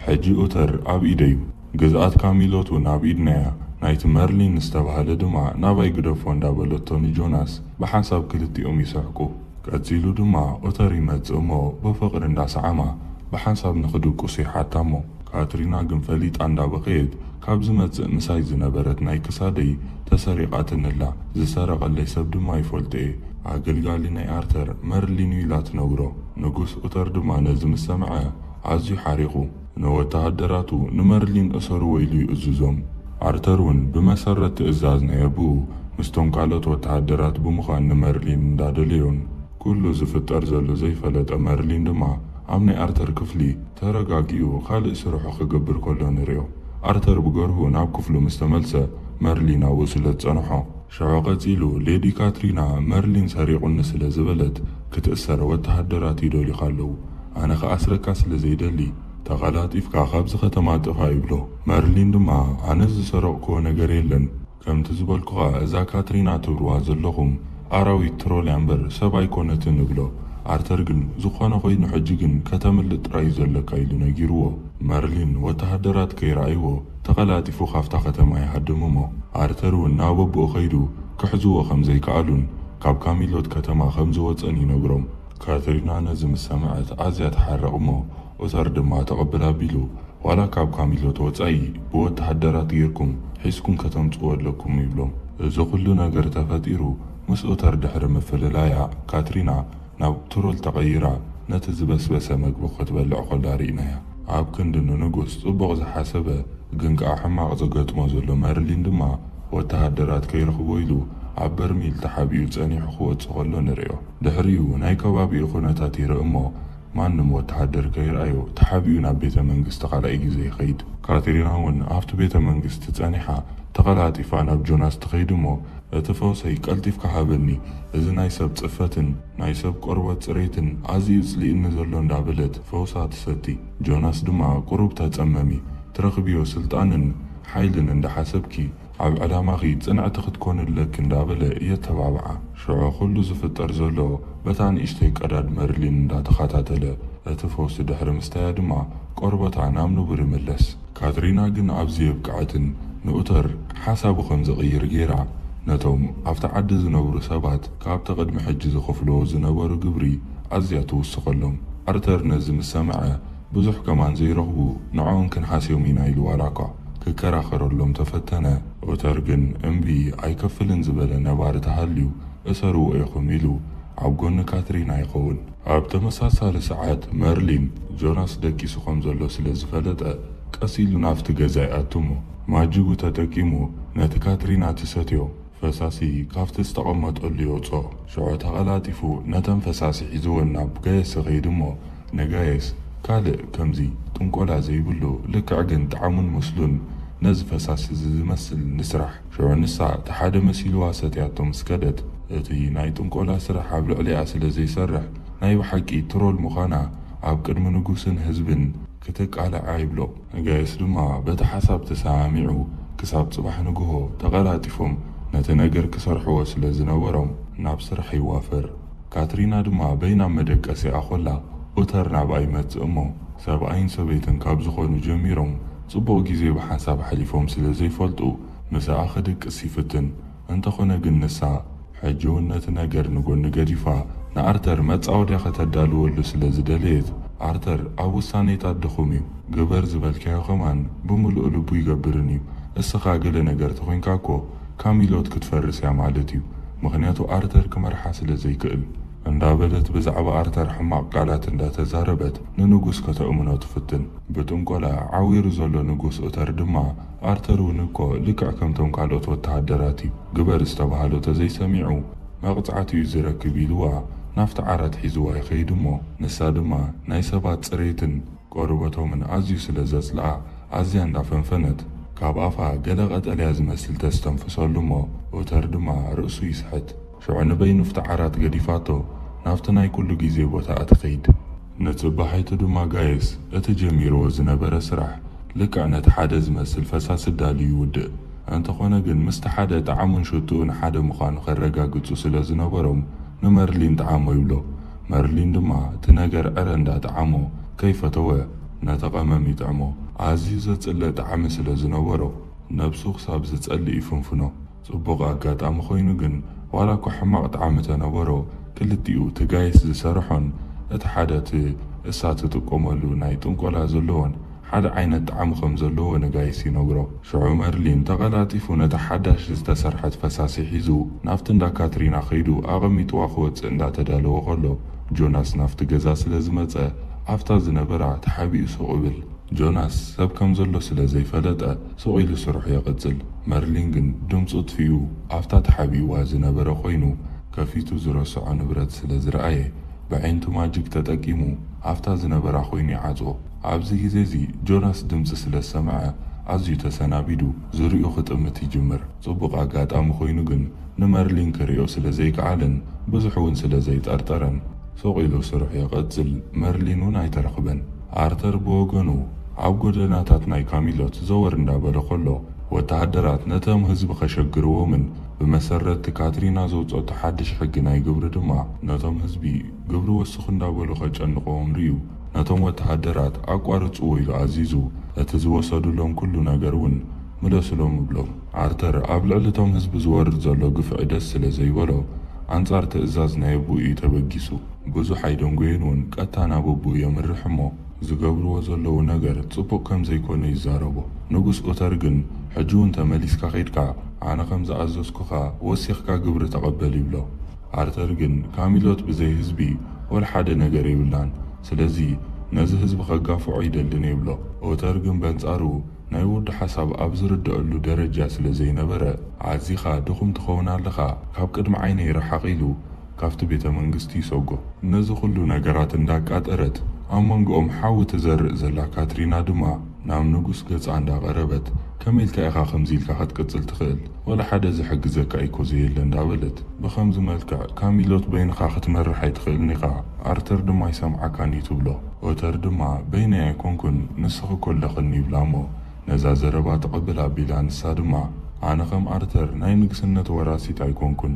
"ሕጂ ኡተር ኣብ ኢደይ እዩ፣ ግዝኣት ካሚሎት እውን ኣብ ኢድና እያ" ናይቲ መርሊን ዝተባህለ ድማ ናባይ ግደፎ እንዳበለቶ ንጆናስ ብሓንሳብ ክልቲኦም ይስሕቁ። ቀጺሉ ድማ ኡተር ይመጽእ እሞ ብፍቕሪ እንዳሰዓማ ብሓንሳብ ንኽድቅሱ ይሓታ እሞ፣ ካትሪና ግን ፈሊጣ እንዳበኸየት፣ "ካብ ዝመጽእ ምሳይ ዝነበረት ናይ ክሳደይ ተሰሪቓትንላ፣ ዝሰረቐለይ ሰብ ድማ ይፈልጦ እየ፣ ኣገልጋሊ ናይ ኣርተር መርሊን እዩ" ኢላ ትነግሮ። ንጉስ ኡተር ድማ ነዚ ምስ ሰምዐ ኣዝዩ ሓሪቑ፣ ንወተሃደራቱ ንመርሊን እሰርዎ ኢሉ ይእዝዞም። ኣርተር እውን ብመሰረት ትእዛዝ ናይ ኣቦኡ ምስቶም ካልኦት ወተሃደራት ብምዃን ንመርሊን እንዳደለዮን፣ ኩሉ ዝፍጠር ዘሎ ዘይፈለጠ መርሊን ድማ ኣብ ናይ ኣርተር ክፍሊ ተረጋጊኡ ካልእ ስርሑ ክገብር ከሎ ንሪኦ። ኣርተር ብገርሁ ናብ ክፍሉ ምስ ተመልሰ፣ መርሊን ኣብኡ ስለ ዝጸንሖ። ሽዑ ቀጺሉ፣ ሌዲ ካትሪና መርሊን ሰሪቑኒ ስለ ዝበለት ክትእሰር ወተሃደራት ይደልዩኻ ኣለዉ። ኣነ ክኣስረካ ስለ ዘይደሊ፣ ተቐላጢፍካ ካብዚ ከተማ ጥፋእ ይብሎ። መርሊን ድማ፣ ኣነ ዝሰረቕክዎ ነገር የለን። ከምቲ ዝበልኩኻ፣ እዛ ካትሪና ትብልዋ ዘለኹም ኣራዊት ትሮል እያ እምበር ሰብ ኣይኮነትን እብሎ። ኣርተር ግን፣ ዝኾነ ኮይኑ ሕጂ ግን ከተምልጥ ጥራይ እዩ ዘለካ ኢሉ ነጊርዎ። መርሊን ወተሃደራት ከይረኣይዎ ተቐላጢፉ ካብታ ከተማ ይሃድም እሞ፣ ኣርተር እውን ናብ ኣቦኡ ከይዱ ክሕዝዎ ከም ዘይከኣሉን ካብ ካሚሎት ከተማ ከም ዝወጸን ይነግሮም። ካትሪና ነዚ ምስ ሰምዐት ኣዝያ ትሓርቕ እሞ፣ ኡተር ድማ ተቐብል ኣቢሉ፣ ዋላ ካብ ካሚሎት ወጻኢ ብወተሃደራት ጌርኩም ሒዝኩም ከተምጽእዎ ኣለኩም ይብሎም። እዚ ኩሉ ነገር ተፈጢሩ ምስ ኡተር ድሕሪ ምፍልላያ፣ ካትሪና ናብ ትሮል ተቐይራ ነቲ ዝበስበሰ መግቢ ክትበልዕ ከላ ርኢናያ። ኣብ ክንዲ ንንጉስ ጽቡቕ ዝሓሰበ ግን ከኣ ሕማቕ ዝገጥሞ ዘሎ መርሊን ድማ፣ ወተሃደራት ከይረኽቦ ኢሉ ኣብ በርሚል ተሓቢኡ ጸኒሑ ክወጽእ ከሎ ንርእዮ። ድሕሪኡ ናይ ከባቢኡ ኩነታት ይርኢ እሞ፣ ማንም ወተሃደር ከይረኣዮ ተሓቢኡ ናብ ቤተ መንግስቲ ካልኣይ ግዜ ይኸይድ። ካትሪና እውን ኣብቲ ቤተ መንግስቲ ጸኒሓ ተቐላጢፋ ናብ ጆናስ ትኸይድ እሞ፣ "እቲ ፈውሰይ ቀልጢፍካ ሃበኒ፣ እዚ ናይ ሰብ ጽፈትን ናይ ሰብ ቆርበት ጽሬትን ኣዝዩ ጽሊእኒ ዘሎ" እንዳበለት ፈውሳ ትሰቲ። ጆናስ ድማ ቁሩብ ተጸመሚ፣ "ትረኽብዮ ስልጣንን ሓይልን እንዳሓሰብኪ፣ ኣብ ዕላማኺ ጽንዕቲ ክትኮኒ ኣለኪ" እንዳበለ የተባብዓ። ሽዑ ኩሉ ዝፍጠር ዘሎ በታ ንእሽተይ ቀዳድ መርሊን እንዳተኸታተለ፣ እቲ ፈውሲ ድሕሪ ምስታያ ድማ ቆርበታ ናብ ንቡር ይምለስ። ካትሪና ግን ኣብዚ የብቅዐትን፣ ንኡተር ሓሳቡ ከም ዝቕይር ገይራ፣ ነቶም ኣብቲ ዓዲ ዝነብሩ ሰባት ካብቲ ቅድሚ ሕጂ ዝኸፍልዎ ዝነበሩ ግብሪ ኣዝያ ትውስኸሎም። ኣርተር ነዚ ምስ ሰምዐ፣ ብዙሕ ከማን ዘይረኽቡ ንዕኦም ክንሓስዮም ኢና ኢሉ ዋላ እኳ ክከራኸረሎም ተፈተነ፣ ኡተር ግን እምቢ ኣይከፍልን ዝበለ ነባሪ ተሃልዩ፣ እሰርዎ ኢኹም ኢሉ ኣብ ጎኒ ካትሪና ይኸውን። ኣብ ተመሳሳሊ ሰዓት መርሊን ጆናስ ደቂሱ ከም ዘሎ ስለ ዝፈለጠ፣ ቀስ ኢሉ ናብቲ ገዛ ይኣቱ እሞ ማጅጉ ተጠቂሙ ነቲ ካትሪና ትሰትዮ ፈሳሲ ካብቲ ዝተቐመጠሉ የውፅኦ። ሽዑ ተቐላጢፉ ነተን ፈሳሲ ሒዝወን ናብ ጋየስ ይኸይድ እሞ፣ ንጋየስ ካልእ ከምዚ ጥንቆላ ዘይብሉ፣ ልክዕ ግን ጣዕሙን ምስሉን ነዚ ፈሳሲ እዚ ዝመስል ንስራሕ። ሽዑ ንሳ እቲ ሓደ መሲልዋ ሰትያቶ ምስ ከደት፣ እቲ ናይ ጥንቆላ ስራሕ ኣብ ልዕሊኣ ስለ ዘይሰርሕ፣ ናይ ብሓቂ ትሮል ምዃና ኣብ ቅድሚ ንጉስን ህዝብን ክትቃልዓ ይብሎ። ጋየስ ድማ በቲ ሓሳብ ተሰማሚዑ ክሳብ ጽባሕ ንግሆ ተቐላጢፎም ነቲ ነገር ክሰርሕዎ ስለ ዝነበሮም ናብ ስራሕ ይዋፈር። ካትሪና ድማ በይና መደቀሲኣ ኮላ ኡተር ናብኣ ይመጽእ እሞ፣ ሰብኣይን ሰበይትን ካብ ዝኾኑ ጀሚሮም ጽቡቕ ግዜ ብሓንሳብ ኣሕሊፎም ስለ ዘይፈልጡ፣ ምስኣ ክድቅስ ይፍትን። እንተኾነ ግን ንሳ ሕጂ እውን ነቲ ነገር ንጎኒ ገዲፋ ንኣርተር መጻወድያ ከተዳልወሉ ስለ ዝደለየት፣ ኣርተር ኣብ ውሳኔታት ድኹም እዩ። ግበር ዝበልካዮ ከማን ብምሉእ ልቡ ይገብርን እዩ። እስኻ ገለ ነገር ተኾይንካ እኮ ካሚሎት ክትፈርስ እያ ማለት እዩ፣ ምኽንያቱ ኣርተር ክመርሓ ስለ ዘይክእል። እንዳበለት ብዛዕባ ኣርተር ሕማቕ ቃላት እንዳተዛረበት ንንጉስ ከተእምኖ ትፍትን። ብጥንቆላ ዓዊሩ ዘሎ ንጉስ ኡተር ድማ ኣርተር እውን እኮ ልክዕ ከምቶም ካልኦት ወተሃደራት እዩ፣ ግበር ዝተባሃሎ ተዘይሰሚዑ መቕጻዕቲ እዩ ዝረክብ ኢልዋ ናብቲ ዓራት ሒዝዋ ይኸይድ እሞ፣ ንሳ ድማ ናይ ሰባት ጽሬትን ቆርበቶምን ኣዝዩ ስለ ዘጽልኣ ኣዝያ እንዳፈንፈነት ካብ ኣፋ ገለ ቀጠልያ ዝመስል ተስተንፍሰሉ እሞ፣ ኡተር ድማ ርእሱ ይስሕት። ሽዑ ንበይኑ ኣብቲ ዓራት ገዲፋቶ ናብቲ ናይ ኩሉ ግዜ ቦታኣ ትኸይድ። ንጽባሒቱ ድማ ጋየስ እቲ ጀሚርዎ ዝነበረ ስራሕ ልክዕ ነቲ ሓደ ዝመስል ፈሳሲ ዳልዩ ይውድእ። እንተኾነ ግን ምስቲ ሓደ ጣዕሙን ሽትኡን ሓደ ምዃኑ ከረጋግጹ ስለ ዝነበሮም ንመርሊን ጣዕሞ ይብሎ። መርሊን ድማ እቲ ነገር ዕረ እንዳጠዓሞ ከይፈተወ ነቲ ቀመም ይጥዕሞ። ኣዝዩ ዘጽልእ ጣዕሚ ስለ ዝነበሮ ነብሱ ክሳብ ዝጸልእ ይፍንፍኖ። ጽቡቕ ኣጋጣሚ ኮይኑ ግን ዋላ እኳ ሕማቕ ጣዕሚ ተነበሮ፣ ክልቲኡ እቲ ጋየስ ዝሰርሖን እቲ ሓደ እቲ እሳ ትጥቀመሉ ናይ ጥንቆላ ዘለዎን ሓደ ዓይነት ጣዕሚ ከም ዘለዎ ንጋይስ ይነግሮ። ሽዑ መርሊን ተቐላጢፉ ነታ ሓዳሽ ዝተሰርሐት ፈሳሲ ሒዙ ናብቲ እንዳ ካትሪና ከይዱ ኣቐሚጥዋ ክወጽእ እንዳተዳለወ ከሎ፣ ጆናስ ናብቲ ገዛ ስለ ዝመጸ ኣብታ ዝነበራ ተሓቢኡ ሱቕ ይብል። ጆናስ ሰብ ከም ዘሎ ስለ ዘይፈለጠ ሱቕ ኢሉ ስርሑ ይቕጽል። መርሊን ግን ድምጹ ኣጥፊኡ ኣብታ ተሓቢእዋ ዝነበረ ኮይኑ ከፊቱ ዝረስዖ ንብረት ስለ ዝረኣየ፣ ብዓይንቱ ማጅክ ተጠቂሙ ኣብታ ዝነበራ ኮይኑ ይዓጽዎ። ኣብዚ ግዜ እዚ ጆናስ ድምጺ ስለ ዝሰምዐ ኣዝዩ ተሰናቢዱ ዙርይኡ ክጥምት ይጅምር። ጽቡቕ ኣጋጣሚ ኮይኑ ግን ንመርሊን ክርእዮ ስለ ዘይከኣለን ብዙሕ እውን ስለ ዘይጠርጠረን ሱቕ ኢሉ ስርሑ ይቕጽል። መርሊን እውን ኣይተረኽበን። ኣርተር ብወገኑ ኣብ ጎደናታት ናይ ካሚሎት ዘወር እንዳበለ ከሎ ወተሃደራት ነቶም ህዝቢ ከሸግርዎምን ብመሰረት ካትሪና ዘውጸቶ ሓድሽ ሕጊ ናይ ግብሪ ድማ ነቶም ህዝቢ ግብሪ ወስኹ እንዳበሉ ከጨንቕዎም ርእዩ ነቶም ወተሃደራት ኣቋርጽዎ ኢሉ ኣዚዙ፣ እቲ ዝወሰዱሎም ኩሉ ነገር እውን ምለሱሎም እብሎም። ኣርተር ኣብ ልዕሊ እቶም ህዝቢ ዝወርድ ዘሎ ግፍዒ ደስ ስለ ዘይበሎ ኣንጻር ትእዛዝ ናይ ኣቦኡ እዩ ተበጊሱ። ብዙሕ ኣይደንጎየን እውን ቀጥታ ናብ ኣቦኡ የምርሕ እሞ ዝገብርዎ ዘለዉ ነገር ጽቡቕ ከም ዘይኮነ ይዛረቦ። ንጉስ ኡተር ግን ሕጂ እውን ተመሊስካ ኸይድካ ኣነ ከም ዝኣዘዝኩኻ ወሲኽካ ግብሪ ተቐበል ይብሎ። ኣርተር ግን ካሚሎት ብዘይ ህዝቢ ወላ ሓደ ነገር የብላን፣ ስለዚ ነዚ ህዝቢ ከጋፍዖ ይደልን ይብሎ። ኡተር ግን በንጻሩ ናይ ወዱ ሓሳብ ኣብ ዝርደኣሉ ደረጃ ስለ ዘይነበረ ኣዚኻ ድኹም ትኸውን ኣለኻ፣ ካብ ቅድሚ ዓይነይ ርሓቕ ኢሉ ካብቲ ቤተ መንግስቲ ይሰጎ። ነዚ ኩሉ ነገራት እንዳቃጠረት ኣብ መንጎኦም ሓዊ ትዘርእ ዘላ ካትሪና ድማ ናብ ንጉስ ገጻ እንዳቐረበት ከመይ ኢልካ ኢኻ ከምዚ ኢልካ ክትቅጽል ትኽእል? ወላ ሓደ ዝሕግዘካ እኮ ዘየለ እንዳበለት ብኸምዚ መልክዕ ካሚሎት በይንኻ ክትመርሕ ኣይትኽእልን ኢኻ፣ ኣርተር ድማ ኣይሰምዓካን እዩ ትብሎ። ኦተር ድማ በይነይ ኣይኮንኩን ንስኺ እኮ ኣለኽኒ ይብላ እሞ ነዛ ዘረባ ትቕብል ኣቢላ ንሳ ድማ ኣነ ከም ኣርተር ናይ ንግስነት ወራሲት ኣይኮንኩን፣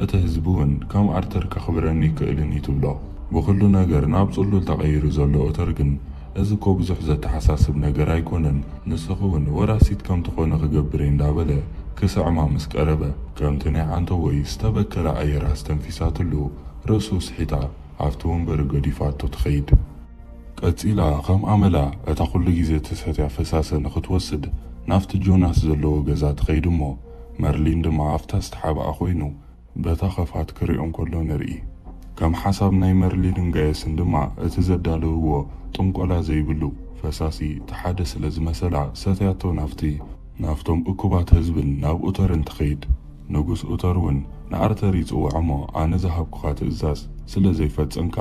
እቲ ህዝቢ እውን ከም ኣርተር ከኽብረኒ ኣይክእልን እዩ ትብሎ። ብኹሉ ነገር ናብ ጽሉል ተቐይሩ ዘሎ ኦተር ግን እዚ እኮ ብዙሕ ዘተሓሳስብ ነገር ኣይኮነን፣ ንስኺ እውን ወራሲት ከም ትኾኒ ክገብር እየ እንዳበለ ክስዕማ ምስ ቀረበ፣ ከምቲ ናይ ዓንተቦይ ዝተበከለ ኣየር ኣስተንፊሳትሉ ርእሱ ስሒታ ኣብቲ ወንበር ገዲፋቶ ትኸይድ። ቀጺላ ከም ኣመላ እታ ኩሉ ግዜ ትሰትያ ፈሳሲ ንኽትወስድ ናብቲ ጆናስ ዘለዎ ገዛ ትኸይድ እሞ፣ መርሊን ድማ ኣብታ ዝተሓብኣ ኮይኑ በታ ኸፋት ክሪኦ እንከሎ ንርኢ። ከም ሓሳብ ናይ መርሊንን ጋየስን ድማ እቲ ዘዳለውዎ ጥንቆላ ዘይብሉ ፈሳሲ እቲ ሓደ ስለ ዝመሰላ ሰትያቶ ናብቲ ናብቶም እኩባት ህዝብን ናብ ኡተርን ትኸይድ። ንጉስ ኡተር እውን ንኣርተር ይጽውዖ እሞ፣ ኣነ ዝሃብኩኻ ትእዛዝ ስለ ዘይፈጸምካ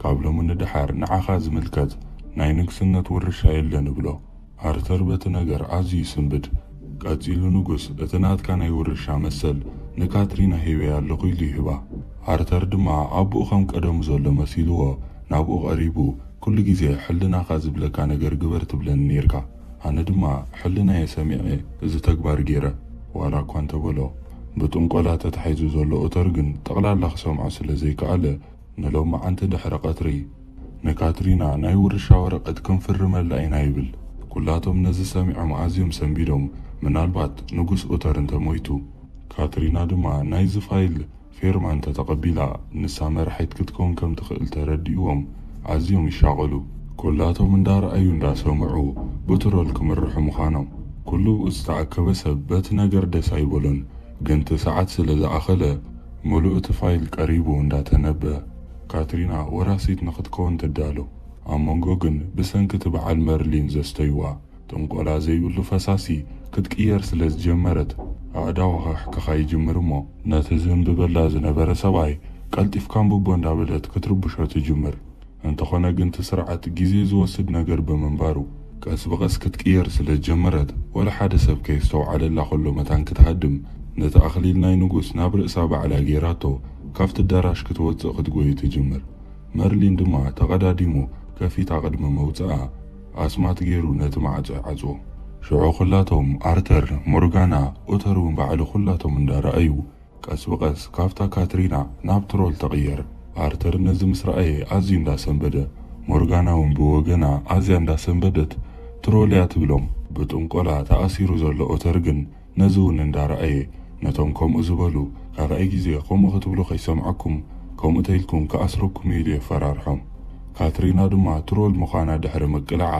ካብ ሎሚ ንደሓር ንዓኻ ዝምልከት ናይ ንግስነት ውርሻ የለን እብሎ። ኣርተር በቲ ነገር ኣዝዩ ይስንብድ። ቀጺሉ ንጉስ እቲ ናትካ ናይ ውርሻ መሰል ንካትሪና ሂበያ ኣለኹ ኢሉ ይህባ። ኣርተር ድማ ኣቦኡ ከም ቀደሙ ዘሎ መሲልዎ ናብኡ ቀሪቡ፣ ኩሉ ግዜ ሕልናኻ ዝብለካ ነገር ግበር ትብለኒ ኔርካ፣ ኣነ ድማ ሕልናየ ሰሚዐ እዚ ተግባር ጌረ። ዋላ እኳ እንተበሎ ብጥንቆላ ተታሒዙ ዘሎ ኡተር ግን ጠቕላላ ክሰምዖ ስለ ዘይከኣለ፣ ንሎማዓንቲ ድሕሪ ቀትሪ ንካትሪና ናይ ውርሻ ወረቐት ክንፍርመላ ኢና ይብል። ኩላቶም ነዚ ሰሚዖም ኣዝዮም ሰንቢዶም፣ ምናልባት ንጉስ ኡተር እንተሞይቱ። ካትሪና ድማ ናይዚ ፋይል ፌርማ እንተተቐቢላ ንሳ መራሒት ክትከውን ከም ትኽእል ተረዲእዎም ኣዝዮም ይሻቐሉ። ኩላቶም እንዳረኣዩ እንዳሰምዑ ብትሮል ክምርሑ ምዃኖም። ኩሉ ብኡ ዝተኣከበ ሰብ በቲ ነገር ደስ ኣይበሎን፣ ግን እቲ ሰዓት ስለ ዝኣኸለ ምሉእ እቲ ፋይል ቀሪቡ እንዳተነበ ካትሪና ወራሲት ንኽትከውን ትዳሎ። ኣብ መንጎ ግን ብሰንኪ እቲ በዓል መርሊን ዘስተይዋ ጥንቆላ ዘይብሉ ፈሳሲ ክትቅየር ስለ ዝጀመረት፣ ኣእዳዋ ከሕክኻ ይጅምር እሞ፣ ነቲ ዝንብበላ ዝነበረ ሰብኣይ ቀልጢፍካ ኣንብቦ እንዳበለት ክትርብሾ ትጅምር። እንተኾነ ግን እቲ ስርዓት ግዜ ዝወስድ ነገር ብምንባሩ፣ ቀስ ብቐስ ክትቅየር ስለ ዝጀመረት፣ ወላ ሓደ ሰብ ከየስተውዓለላ ከሎ መታን ክትሃድም፣ ነቲ ኣኽሊል ናይ ንጉስ ናብ ርእሳ ባዕላ ገይራቶ ካብቲ ኣዳራሽ ክትወጽእ ክትጎዩ ትጅምር። መርሊን ድማ ተቐዳዲሙ ከፊታ ቅድሚ መውጽኣ ኣስማት ገይሩ ነቲ ማዕጾ ይዓጽዎ። ሽዑ ኩላቶም ኣርተር፣ ሞርጋና፣ ኦተር እውን ባዕሉ ኩላቶም እንዳረኣዩ ቀስ ብቐስ ካብታ ካትሪና ናብ ትሮል ተቕየር። ኣርተር ነዚ ምስ ረኣየ ኣዝዩ እንዳሰንበደ፣ ሞርጋና እውን ብወገና ኣዝያ እንዳሰንበደት ትሮል እያ ትብሎም። ብጥንቆላ ተኣሲሩ ዘሎ ኦተር ግን ነዚ እውን እንዳረኣየ፣ ነቶም ከምኡ ዝበሉ ካልኣይ ግዜ ከምኡ ክትብሉ ከይሰምዐኩም፣ ከምኡ ተይልኩም ክኣስረኩም ኢሉ የፈራርሖም። ካትሪና ድማ ትሮል ምዃና ድሕሪ ምቅላዓ፣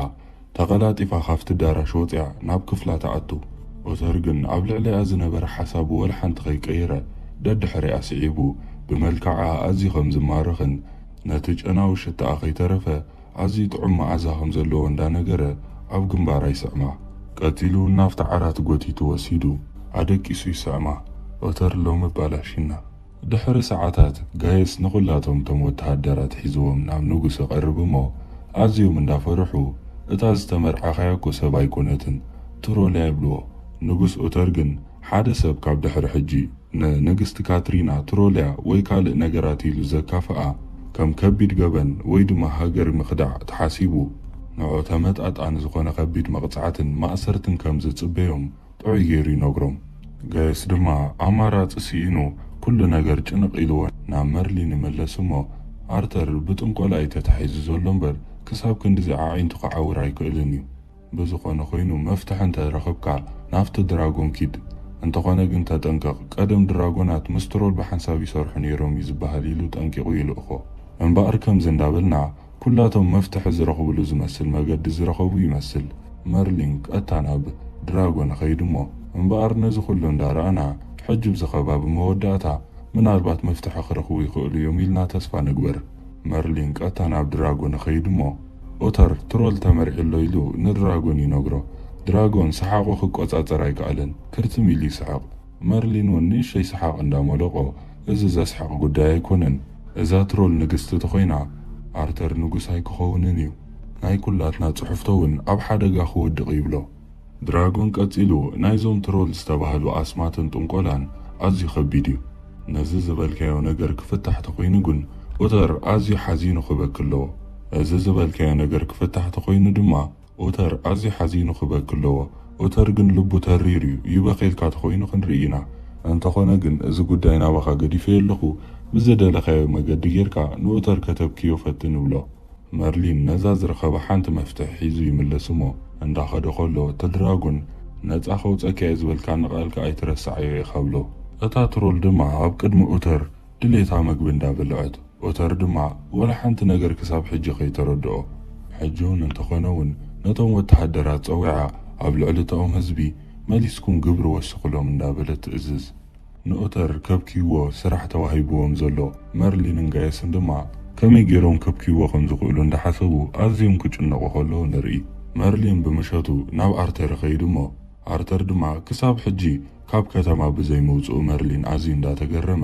ተቐላጢፋ ካብቲ ኣዳራሽ ወጺኣ ናብ ክፍላ ትኣቱ። ኦተር ግን ኣብ ልዕሊኣ ዝነበረ ሓሳቡ ወላ ሓንቲ ከይቀየረ፣ ደድሕሪኣ ስዒቡ፣ ብመልክዓ ኣዝዩ ከም ዝማረኽን ነቲ ጨናዊ ሽታኣ ከይተረፈ ኣዝዩ ጥዑም መኣዛ ከም ዘለዎ እንዳነገረ ኣብ ግንባራ ይስዕማ። ቀጺሉ ናብቲ ዓራት ጎቲቱ ወሲዱ ኣደቂሱ ይስዕማ። ኦተር ሎሚ ኣባላሺና። ድሕሪ ሰዓታት ጋየስ ንኹላቶም እቶም ወተሃደራት ሒዝዎም ናብ ንጉስ ይቐርብ እሞ ኣዝዮም እንዳፈርሑ፣ "እታ ዝተመርዓኻያ እኮ ሰብ ኣይኮነትን፣ ትሮል እያ" ይብልዎ። ንጉስ ኡተር ግን ሓደ ሰብ ካብ ድሕሪ ሕጂ ንንግስቲ ካትሪና ትሮል እያ ወይ ካልእ ነገራት ኢሉ ዘካፍኣ ከም ከቢድ ገበን ወይ ድማ ሃገር ምኽዳዕ ተሓሲቡ፣ ንዑ ተመጣጣኒ ዝኾነ ከቢድ መቕጻዕትን ማእሰርትን ከም ዝጽበዮም ጥዑይ ገይሩ ይነግሮም። ጋየስ ድማ ኣማራጺ ስኢኑ ኩሉ ነገር ጭንቕ ኢልዎ ናብ መርሊን ይምለስ እሞ፣ ኣርተር ብጥንቆላ እዩ ተታሒዙ ዘሎ እምበር ክሳብ ክንድዚ ኣዒንቱ ክዓውር ኣይክእልን እዩ። ብዝኾነ ኮይኑ መፍትሒ እንተረኸብካ ናብቲ ድራጎን ኪድ። እንተኾነ ግን ተጠንቀቕ፣ ቀደም ድራጎናት ምስ ትሮል ብሓንሳብ ይሰርሑ ነይሮም እዩ ዝበሃል ኢሉ ጠንቂቑ ይልእኾ። እምበኣር ከምዚ እንዳበልና ኩላቶም መፍትሒ ዝረኽብሉ ዝመስል መገዲ ዝረኸቡ ይመስል። መርሊን ቀጥታ ናብ ድራጎን ይኸይድ እሞ፣ እምበኣር ነዚ ኩሉ እንዳረኣና፣ ሕጂ ኣብዚ ከባቢ መወዳእታ ምናልባት መፍትሒ ክረኽቡ ይኽእሉ እዮም ኢልና ተስፋ ንግበር። መርሊን ቀጥታ ናብ ድራጎን ይኸይድ እሞ፣ ኦተር ትሮል ተመርዒ ኣሎ ኢሉ ንድራጎን ይነግሮ። ድራጎን ሰሓቑ ክቆጻጸር ኣይከኣለን። ክርትም ኢሉ ይስሕቕ። መርሊን እውን ንእሽተይ ሰሓቕ እንዳመለቖ፣ "እዚ ዘስሕቕ ጉዳይ ኣይኮነን። እዛ ትሮል ንግስቲ ተኾይና፣ ኣርተር ንጉስ ኣይክኸውንን እዩ። ናይ ኩላትና ጽሑፍቶ እውን ኣብ ሓደጋ ክወድቕ" ይብሎ። ድራጎን ቀጺሉ፣ "ናይዞም ትሮል ዝተባህሉ ኣስማትን ጥንቆላን ኣዝዩ ከቢድ እዩ። ነዚ ዝበልካዮ ነገር ክፍታሕ ተኾይኑ ግን፣ ኦተር ኣዝዩ ሓዚኑ ክበኪ ኣለዎ። እዚ ዝበልካዮ ነገር ክፍታሕ ተኾይኑ ድማ፣ ኦተር ኣዝዩ ሓዚኑ ክበኪ ኣለዎ። ኦተር ግን ልቡ ተሪር እዩ፣ ይበኺልካ ተኾይኑ ክንርኢ ኢና። እንተኾነ ግን፣ እዚ ጉዳይ ናባኻ ገዲፈዮ ኣለኹ፣ ብዝደለኻዮ መገዲ ጌርካ ንኦተር ከተብክዮ ፈትን" ይብሎ። መርሊን ነዛ ዝረኸባ ሓንቲ መፍትሒ ሒዙ ይምለስ እሞ፣ እንዳኸደ ከሎ፣ እቲ ድራጉን፣ "ነጻ ከውጸኪ እየ ዝበልካኒ ቃልካ ኣይትረስዓዮ ኢኻ" ብሎ። እታ ትሮል ድማ ኣብ ቅድሚ ኡተር ድሌታ መግቢ እንዳበልዐት፣ ኡተር ድማ ወላ ሓንቲ ነገር ክሳብ ሕጂ ከይተረድኦ፣ ሕጂ እውን እንተኾነ እውን ነቶም ወተሃደራት ጸዊዓ ኣብ ልዕሊ እቶም ህዝቢ፣ "መሊስኩም ግብሪ ወስኹሎም" እንዳበለት ትእዝዝ። ንኡተር ከብክይዎ ስራሕ ተዋሂብዎም ዘሎ መርሊንን ጋየስን ድማ ከመይ ገይሮም ከብክይዎ ከም ዝኽእሉ እንዳሓሰቡ ኣዝዮም ክጭነቑ ከለዉ ንርኢ። መርሊን ብምሸቱ ናብ ኣርተር ይኸይድ እሞ፣ ኣርተር ድማ ክሳብ ሕጂ ካብ ከተማ ብዘይ ምውጽኡ መርሊን ኣዝዩ እንዳተገረመ፣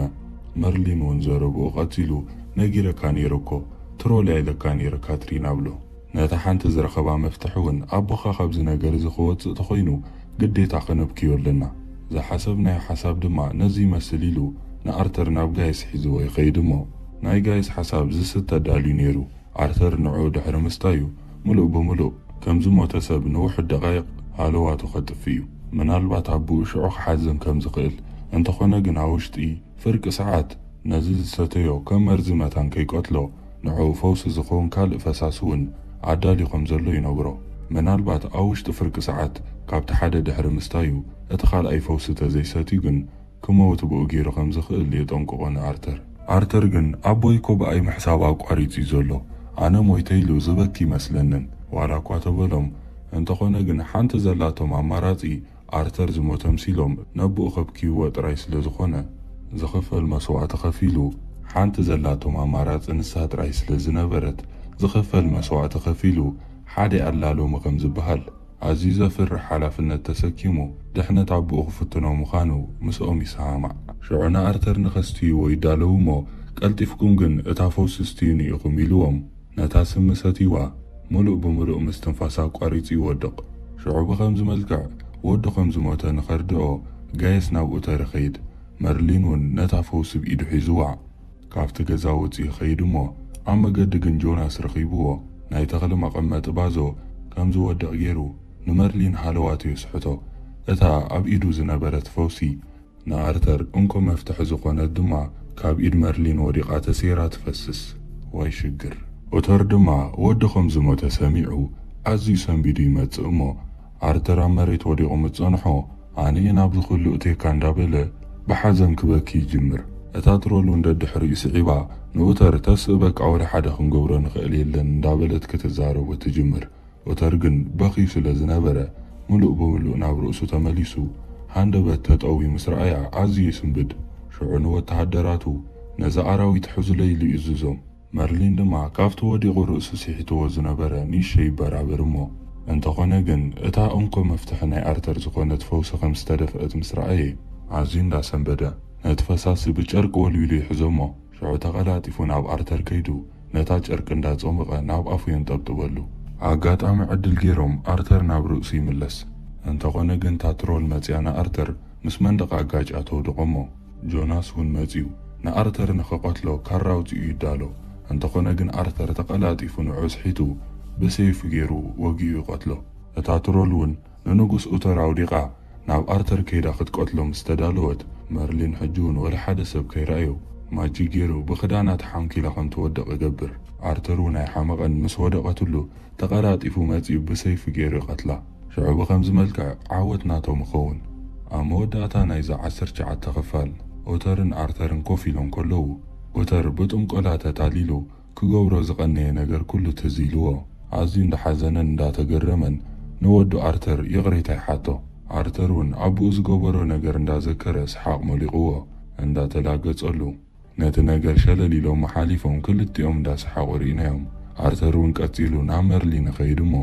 መርሊን እውን ዘረብኡ ቀጺሉ፣ "ነጊረካ ነይረ እኮ፣ ትሮል እያ ኢለካ ነይረ ካትሪና" ብሎ። ነታ ሓንቲ ዝረኸባ መፍትሕ እውን ኣቦኻ ካብዚ ነገር እዚ ክወጽእ ተኾይኑ ግዴታ ከነብክዮ ኣለና። ዝሓሰብናዮ ሓሳብ ድማ ነዚ ይመስል ኢሉ ንኣርተር ናብ ጋይስ ሒዝዎ ይኸይድ እሞ፣ ናይ ጋይስ ሓሳብ ዝስተ ዳልዩ ነይሩ። ኣርተር ንዕኡ ድሕሪ ምስታዩ፣ ምሉእ ብምሉእ ከም ዝሞተ ሰብ ንውሑድ ደቓይቕ ሃለዋቱ ከጥፍእ እዩ። ምናልባት ኣቦኡ ሽዑ ክሓዝን ከም ዝኽእል፣ እንተኾነ ግን ኣብ ውሽጢ ፍርቂ ሰዓት ነዚ ዝሰተዮ ከም መርዚ መታን ከይቀትሎ፣ ንዕኡ ፈውሲ ዝኸውን ካልእ ፈሳሲ እውን ኣዳልዩ ከም ዘሎ ይነግሮ። ምናልባት ኣብ ውሽጢ ፍርቂ ሰዓት ካብቲ ሓደ ድሕሪ ምስታዩ እቲ ካልኣይ ፈውሲ ተዘይሰትዩ ግን ክመውት ብኡ ገይሩ ከም ዝኽእል የጠንቅቖ ንኣርተር። ኣርተር ግን ኣቦይ እኮ ብኣይ ምሕሳብ ኣቋሪጹ እዩ ዘሎ፣ ኣነ ሞይተ ኢሉ ዝበኪ ይመስለንን ዋላ እኳ ተበሎም። እንተኾነ ግን ሓንቲ ዘላቶም ኣማራጺ ኣርተር ዝሞተ ምሲሎም ነብኡ ከብክይዎ ጥራይ ስለ ዝኾነ፣ ዝኽፈል መስዋእቲ ከፊሉ፣ ሓንቲ ዘላቶም ኣማራጺ ንሳ ጥራይ ስለ ዝነበረት፣ ዝኽፈል መስዋእቲ ከፊሉ ሓደ ኣላሎሚ ከም ዝበሃል ኣዝዩ ዘፍርሕ ሓላፍነት ተሰኪሙ ድሕነት ኣቦኡ ክፍትኖ ምዃኑ ምስኦም ይሰማማዕ። ሽዑ ንኣርተር ንኸስትይዎ ይዳለዉ እሞ፣ "ቀልጢፍኩም ግን እታ ፈውሲ ስትዩኒ ኢኹም" ኢልዎም። ነታ ስሚ ሰትይዋ፣ ምሉእ ብምሉእ ምስትንፋስ ኣቋሪጹ ይወድቕ። ሽዑ ብኸምዚ መልክዕ ወዱ ከም ዝሞተ ንኸርድኦ ጋየስ ናብ ኡተር ይኸይድ። መርሊን እውን ነታ ፈውሲ ብኢዱ ሒዝዋ ካብቲ ገዛ ወጺኡ ይኸይድ እሞ፣ ኣብ መገዲ ግን ጆናስ ረኺብዎ። ናይ ተኽሊ መቐመጢ ባዞ ከም ዝወድቕ ገይሩ ንመርሊን ሃለዋቱ የስሕቶ። እታ ኣብ ኢዱ ዝነበረት ፈውሲ ንኣርተር እንኮ መፍትሒ ዝኾነት ድማ ካብ ኢድ መርሊን ወዲቓ ተሰይራ ትፈስስ። ዋይ ሽግር! ኡተር ድማ ወዱ ከም ዝሞተ ሰሚዑ ኣዝዩ ሰንቢዱ ይመጽእ እሞ፣ ኣርተር ኣብ መሬት ወዲቑ ምስ ጸንሖ፣ "ኣነ እየ ናብዚ ኩሉ እትየካ" እንዳበለ ብሓዘን ክበኪ ይጅምር። እታ ትሮል እውን ደድሕሪኡ ስዒባ ንኡተር፣ "ተስእ በቃ፣ ወላ ሓደ ክንገብሮ ንኽእል የለን" እንዳበለት ክትዛረቦ ትጅምር። ኡተር ግን በኺዩ ስለ ዝነበረ፣ ምሉእ ብምሉእ ናብ ርእሱ ተመሊሱ፣ ሃንደበት ተጠውዩ ምስ ረኣያ ኣዝዩ ይስንብድ። ሽዑ ንወተሃደራቱ፣ "ነዚ ኣራዊት ሕዙለይ" ኢሉ ይእዝዞም። መርሊን ድማ ካብቲ ወዲቑ ርእሱ ስሒትዎ ዝነበረ ንእሽተይ ይበራበር እሞ፣ እንተኾነ ግን እታ እንኮ መፍትሒ ናይ ኣርተር ዝኾነት ፈውሲ ከም ዝተደፍአት ምስ ረኣየ፣ ኣዝዩ እንዳሰንበደ፣ ነቲ ፈሳሲ ብጨርቂ ወልዊሉ ይሕዞ እሞ፣ ሽዑ ተቐላጢፉ ናብ ኣርተር ከይዱ፣ ነታ ጨርቂ እንዳጾመቐ ናብ ኣፉ የንጠብጥበሉ። ኣጋጣሚ ዕድል ገይሮም ኣርተር ናብ ርእሱ ይምለስ። እንተኾነ ግን እታ ትሮል መጽያ ንኣርተር ምስ መንደቕ ኣጋጭያ ተውድቖ እሞ፣ ጆናስ እውን መጽዩ ንኣርተር ንኽቐትሎ ካራ ኣውጺኡ ይዳሎ። እንተኾነ ግን ኣርተር ተቐላጢፉ ንዕኡ ስሒቱ ብሰይፉ ገይሩ ወጊኡ ይቐትሎ። እታ ትሮል እውን ንንጉስ ኡተር ኣውዲቓ ናብ ኣርተር ከይዳ ክትቀትሎ ምስ ተዳለወት፣ መርሊን ሕጂ እውን ወላ ሓደ ሰብ ከይረኣዮ ማጂክ ገይሩ ብኽዳና ተሓንኪላ ከም ትወድቕ ይገብር። ኣርተር እውን ኣይሓመቐን፣ ምስ ወደቐትሉ ተቐላጢፉ መጺኡ ብሰይፊ ገይሩ ይቐትላ። ሽዑ ብኸምዚ መልክዕ ዓወት ናቶም ይኸውን። ኣብ መወዳእታ ናይዛ ዓሰርተ ትሽዓተ ክፋል፣ ኡተርን ኣርተርን ኮፍ ኢሎም ከለዉ፣ ኡተር ብጥንቆላ ተታሊሉ ክገብሮ ዝቐነየ ነገር ኩሉ ትዝ ኢልዎ፣ ኣዝዩ እንዳሓዘነን እንዳተገረመን ንወዱ ኣርተር ይቕሬታ ይሓቶ። ኣርተር እውን ኣቦኡ ዝገበሮ ነገር እንዳዘከረ ሰሓቕ መሊቕዎ፣ እንዳተላገጸሉ፣ ነቲ ነገር ሸለል ኢሎም ሓሊፎም ክልቲኦም እንዳሰሓቑ ርኢናዮም። ኣርተር እውን ቀጺሉ ናብ መርሊን ይኸይድ እሞ፣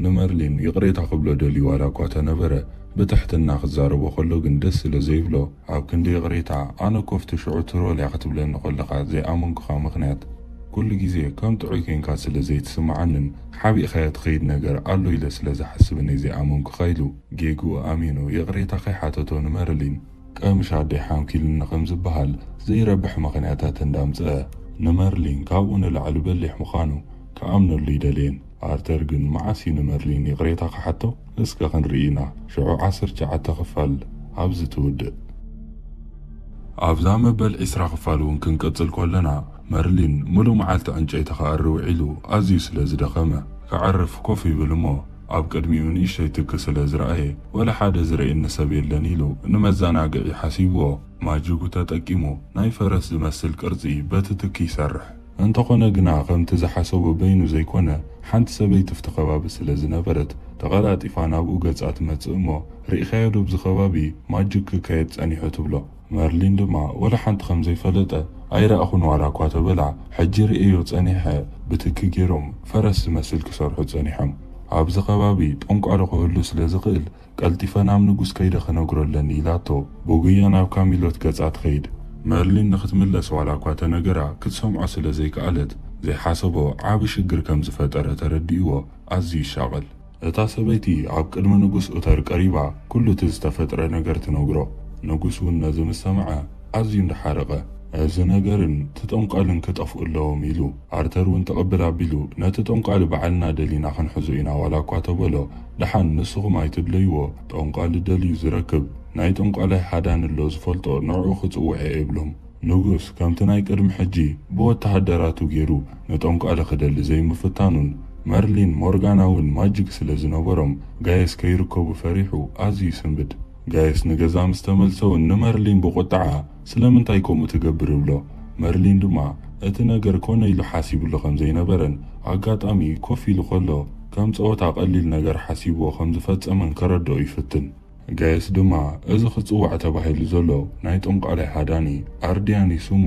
ንመርሊን ይቕሬታ ክብሎ ደልዩ ዋላ እኳ ተነበረ፣ ብትሕትና ክዛረቦ ከሎ ግን ደስ ስለ ዘይብሎ፣ ኣብ ክንዲ ይቕሬታ፣ ኣነ እኮ ኣብቲ ሽዑ ትሮል እያ ክትብለኒ ከለኻ ዘይኣመንኩኻ ምኽንያት፣ ኩሉ ግዜ ከም ጥዑይ ኬንካ ስለ ዘይትስምዓንን ሓቢእካዮ ትኸይድ ነገር ኣሎ ኢለ ስለ ዝሓስብን እየ ዘይኣመንኩኻ ኢሉ፣ ጌግኡ ኣሚኑ ይቕሬታ ከይሓተቶ ንመርሊን፣ ቀምሽ ኣደይ ሓንኪሉኒ ከም ዝበሃል ዘይረብሕ ምኽንያታት እንዳምጸአ፣ ንመርሊን ካብኡ ንላዕሊ በሊሕ ምዃኑ ክኣምነሉ ይደልየን። ኣርተር ግን መዓስ እዩ ንመርሊን ይቕሬታ ክሓቶ? እስከ ክንርኢ ኢና። ሽዑ ዓሰርተ ትሽዓተ ክፋል ኣብዚ ትውድእ። ኣብዛ መበል ዕስራ ክፋል እውን ክንቅጽል ከለና፣ መርሊን ሙሉ መዓልቲ ዕንጨይቲ ክኣሪ ውዒሉ ኣዝዩ ስለ ዝደኸመ፣ ክዓርፍ ኮፍ ይብል እሞ፣ ኣብ ቅድሚኡ ንእሽተይ ትኪ ስለ ዝረኣየ፣ "ወላ ሓደ ዝርእየኒ ሰብ የለን" ኢሉ ንመዘናግዒ ሓሲብዎ፣ ማጅጉ ተጠቂሙ ናይ ፈረስ ዝመስል ቅርጺ በቲ ትኪ ይሰርሕ። እንተኾነ ግና፣ ከምቲ ዝሓሰቦ በይኑ ዘይኮነ፣ ሓንቲ ሰበይቲ ኣብቲ ከባቢ ስለ ዝነበረት፣ ተቐላጢፋ ናብኡ ገጻ ትመጽእ እሞ፣ "ርኢኻዮ ዶ ኣብዚ ከባቢ ማጅግ ክካየድ ጸኒሑ?" ትብሎ። መርሊን ድማ ወላ ሓንቲ ከም ዘይፈለጠ፣ "ኣይረኣኹን ዋላ እኳ" ተበላ፣ "ሕጂ ርእየዮ ጸኒሐ፣ ብትኪ ገይሮም ፈረስ ዝመስል ክሰርሑ ጸኒሖም። ኣብዚ ከባቢ ጠንቋሎ ክህሉ ስለ ዝኽእል፣ ቀልጢፈ ናብ ንጉስ ከይደ ክነግሮ ኣለኒ" ኢላቶ፣ ብጉያ ናብ ካሚሎት ገጻ ትኸይድ። መርሊን ንኽትምለስ ዋላ እኳ ተነገራ፣ ክትሰምዖ ስለ ዘይከኣለት፣ ዘይሓሰቦ ዓቢ ሽግር ከም ዝፈጠረ ተረዲእዎ፣ ኣዝዩ ይሻቐል። እታ ሰበይቲ ኣብ ቅድሚ ንጉስ ኡተር ቀሪባ፣ ኩሉ እቲ ዝተፈጥረ ነገር ትነግሮ። ንጉስ እውን ነዚ ምስ ሰምዐ፣ ኣዝዩ እንዳሓረቐ፣ "እዚ ነገርን እቲ ጠንቋልን ክጠፍኡ ኣለዎም" ኢሉ። ኣርተር እውን ተቐብል ኣቢሉ፣ "ነቲ ጠንቋሊ ባዕልና ደሊና ክንሕዞ ኢና ዋላ እኳ" ተበሎ። "ደሓን ንስኹም ኣይትድለይዎ፣ ጠንቋሊ ደልዩ ዝረክብ፣ ናይ ጠንቋላይ ሃዳን ኣሎ ዝፈልጦ፣ ንዕኡ ክጽውዕ እየ" ይብሎም። ንጉስ ከምቲ ናይ ቅድሚ ሕጂ ብወተሃደራቱ ገይሩ ንጠንቋሊ ክደሊ ዘይምፍታኑን፣ መርሊን ሞርጋና እውን ማጅግ ስለ ዝነበሮም፣ ጋየስ ከይርከቡ ፈሪሑ ኣዝዩ ይስንብድ። ጋየስ ንገዛ ምስ ተመልሰ እውን ንመርሊን ብቁጥዓ፣ "ስለምንታይ ከምኡ ትገብር?" ይብሎ። መርሊን ድማ እቲ ነገር ኮነ ኢሉ ሓሲብሉ ከም ዘይነበረን፣ ኣጋጣሚ ኮፍ ኢሉ ከሎ ከም ጸወታ ቀሊል ነገር ሓሲብዎ ከም ዝፈጸመን ከረድኦ ይፍትን። ጋየስ ድማ እዚ ክጽዋዕ ተባሂሉ ዘሎ ናይ ጠንቋላይ ሃዳኒ፣ ኣርዲያኒ ስሙ፣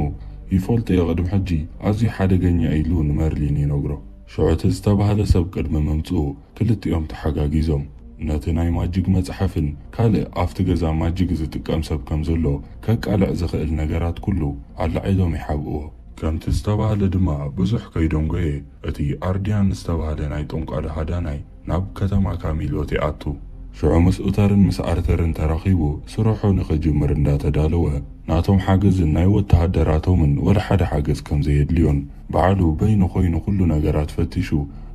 ይፈልጦ እየ፣ ቅድሚ ሕጂ ኣዝዩ ሓደገኛ ኢሉ ንመርሊን ይነግሮ። ሽዑ እቲ ዝተባህለ ሰብ ቅድሚ ምምጽኡ ክልቲኦም ተሓጋጊዞም፣ ነቲ ናይ ማጅግ መጽሓፍን ካልእ ኣብቲ ገዛ ማጅግ ዝጥቀም ሰብ ከም ዘሎ ከቃልዕ ዝኽእል ነገራት ኩሉ ኣላዒሎም ይሓብእዎ። ከምቲ ዝተባህለ ድማ ብዙሕ ከይደንጎየ፣ እቲ ኣርዲያን ዝተባህለ ናይ ጠንቋሊ ሃዳናይ ናብ ከተማ ካሚሎት ይኣቱ። ሽዑ ምስ ኡተርን ምስ ኣርተርን ተራኺቡ ስርሑ ንኽጅምር እንዳተዳለወ፣ ናቶም ሓገዝን ናይ ወተሃደራቶምን ወላ ሓደ ሓገዝ ከም ዘየድልዮን፣ ባዕሉ በይኑ ኮይኑ ኩሉ ነገራት ፈቲሹ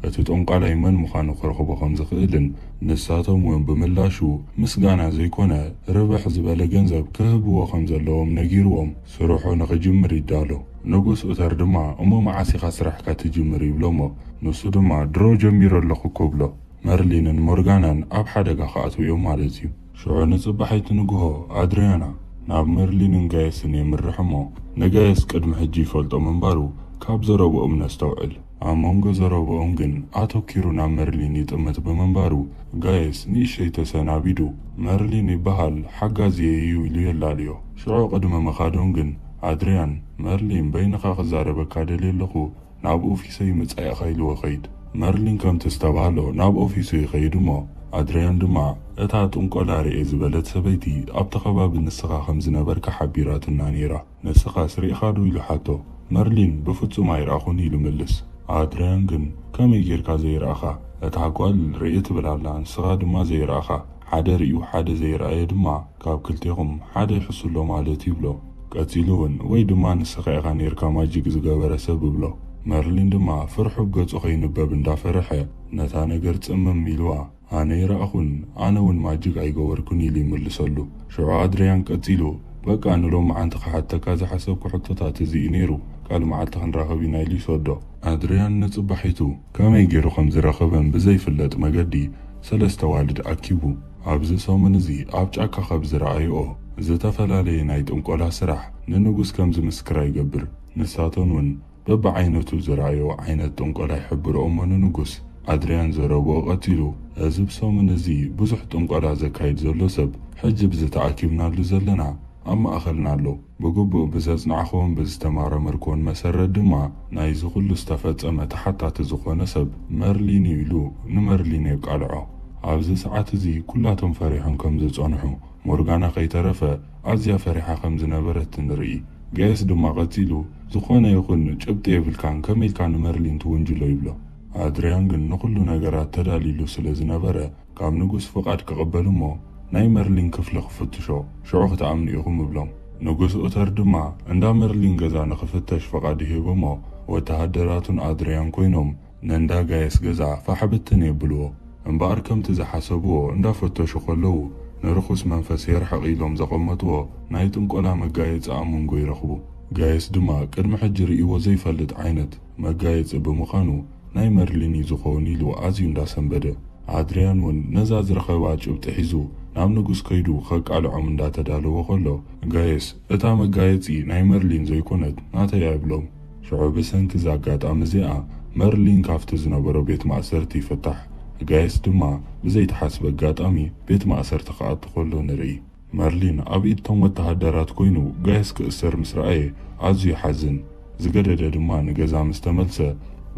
እቲ ጠንቋላይ መን ምዃኑ ክረኽቦ ከም ዝኽእልን፣ ንሳቶም እውን ብምላሹ ምስጋና ዘይኮነ ርብሕ ዝበለ ገንዘብ ክህብዎ ከም ዘለዎም ነጊርዎም፣ ስርሑ ንኽጅምር ይዳሎ። ንጉስ ኡተር ድማ፣ "እሞ መዓስ ኢኻ ስራሕካ ትጅምር?" ይብሎ እሞ፣ ንሱ ድማ፣ "ድሮ ጀሚረ ኣለኹ" እኮ ብሎ። መርሊንን ሞርጋናን ኣብ ሓደጋ ክኣትዉ እዮም ማለት እዩ። ሽዑ ንጽባሒቲ ንግሆ፣ ኣድሪያና ናብ መርሊንን ጋየስን የምርሕ እሞ፣ ንጋየስ ቅድሚ ሕጂ ይፈልጦ ምንባሩ ካብ ዘረብኦም ነስተውዕል። ኣብ መንጎ ዘረብኦም ግን ኣተኪሩ ናብ መርሊን ይጥምት ብምንባሩ፣ ጋየስ ንእሽተይ ተሰናቢዱ፣ "መርሊን ይበሃል፣ ሓጋዝየይ እዩ" ኢሉ የላልዮ። ሽዑ ቅድሚ ምኻዶም ግን፣ ኣድሪያን፣ "መርሊን በይንኻ ክዛረበካ ደልየ ኣለኹ፣ ናብ ኦፊሰይ ምጻእ ኢኻ" ኢልዎ ኸይድ። መርሊን ከምቲ ዝተባህሎ ናብ ኦፊሱ ይኸይድ እሞ፣ ኣድሪያን ድማ፣ "እታ ጥንቆላ ርእየ ዝበለት ሰበይቲ ኣብቲ ከባቢ ንስኻ ከም ዝነበርካ ሓቢራትና ነይራ። ንስኻስ ርኢኻ ዶ?" ኢሉ ሓቶ። መርሊን፣ "ብፍጹም ኣይረኣኹን" ኢሉ ምልስ። ኣድሪያን ግን፣ "ከመይ ጌርካ ዘይረኣኻ? እታ ጓል ርእየ ትብል ኣላ፣ ንስኻ ድማ ዘይረኣኻ። ሓደ ርእዩ ሓደ ዘይረኣየ ድማ ካብ ክልቴኹም ሓደ ይሕሱ ኣሎ ማለት" ይብሎ። ቀጺሉ እውን፣ "ወይ ድማ ንስኻ ኢኻ ኔርካ ማጂክ ዝገበረ ሰብ" ይብሎ። መርሊን ድማ ፍርሑ ብገጹ ከይንበብ እንዳፈርሐ፣ ነታ ነገር ጽምም ኢልዋ፣ "ኣነ ይረኣኹን፣ ኣነ እውን ማጂክ ኣይገበርኩን" ኢሉ ይምልሰሉ። ሽዑ ኣድሪያን ቀጺሉ፣ "በቃ ንሎሚ ዓንቲ ክሓተካ ዝሓሰብኩ ሕቶታት እዚ እዩ ነይሩ፣ ካልእ መዓልቲ ክንራኸብ ኢና" ኢሉ ይሰዶ። ኣድሪያን ንጽባሒቱ ከመይ ገይሩ ከም ዝረኸበን ብዘይፍለጥ መገዲ ሰለስተ ዋልድ ኣኪቡ፣ ኣብዚ ሰሙን እዚ ኣብ ጫካ ካብ ዝረኣይኦ ዝተፈላለየ ናይ ጥንቆላ ስራሕ ንንጉስ ከም ዝምስክራ ይገብር። ንሳቶን እውን በብዓይነቱ ዝረኣዮ ዓይነት ጥንቆላ ይሕብርኦ እሞ ንንጉስ። ኣድሪያን ዘረብኦ ቀጺሉ፣ "እዚ ብሰሙን እዚ ብዙሕ ጥንቆላ ዘካይድ ዘሎ ሰብ ሕጂ ብዚ ተኣኪብናሉ ዘለና ኣብ ማእኸልና ኣሎ። ብግቡእ ብዘጽናዕክዎን ብዝተመራመርክዎን መሰረት ድማ ናይዚ ኩሉ ዝተፈጸመ ተሓታቲ ዝኾነ ሰብ መርሊን እዩ" ኢሉ ንመርሊን የቃልዖ። ኣብዚ ሰዓት እዚ ኩላቶም ፈሪሖም ከም ዝጸንሑ፣ ሞርጋና ከይተረፈ ኣዝያ ፈሪሓ ከም ዝነበረት ንርኢ። ጋየስ ድማ ቀጺሉ፣ "ዝኾነ ይኹን ጭብጢ የብልካን፣ ከመይ ኢልካ ንመርሊን ትውንጅሎ?" ይብሎ። ኣድሪያን ግን ንኹሉ ነገራት ተዳሊሉ ስለ ዝነበረ፣ ካብ ንጉስ ፍቓድ ክቕበል እሞ፣ ናይ መርሊን ክፍሊ ክፍትሾ፣ ሽዑ ክትኣምኑ ኢኹም እብሎም። ንጉስ ኡተር ድማ እንዳ መርሊን ገዛ ንኽፍተሽ ፍቓድ ይህብ እሞ፣ ወተሃደራቱን ኣድሪያን ኮይኖም ንእንዳ ጋየስ ገዛ ፋሕ ብትን የብልዎ። እምበኣር ከምቲ ዝሓሰብዎ እንዳፈተሹ ከለዉ፣ ንርኹስ መንፈስ የርሕቕ ኢሎም ዘቐመጥዎ ናይ ጥንቆላ መጋየጺ ኣብ መንጎ ይረኽቡ። ጋየስ ድማ ቅድሚ ሕጂ ርእይዎ ዘይፈልጥ ዓይነት መጋየፂ ብምዃኑ ናይ መርሊን እዩ ዝኸውን ኢሉ ኣዝዩ እንዳሰንበደ። ኣድሪያን እውን ነዛ ዝረኸባ ጭብጢ ሒዙ ናብ ንጉስ ከይዱ ከቃልዖም እንዳተዳለወ ከሎ፣ ጋየስ እታ መጋየፂ ናይ መርሊን ዘይኮነት ናተይ እያ ይብሎም። ሽዑ ብሰንኪ እዛ ኣጋጣሚ እዚኣ መርሊን ካብቲ ዝነበሮ ቤት ማእሰርቲ ይፍታሕ። ጋየስ ድማ ብዘይተሓስበ ኣጋጣሚ ቤት ማእሰርቲ ክኣቱ ከሎ ንርኢ። መርሊን ኣብ ኢድ እቶም ወተሃደራት ኮይኑ ጋየስ ክእሰር ምስ ረኣየ ኣዝዩ ይሓዝን። ዝገደደ ድማ ንገዛ ምስ ተመልሰ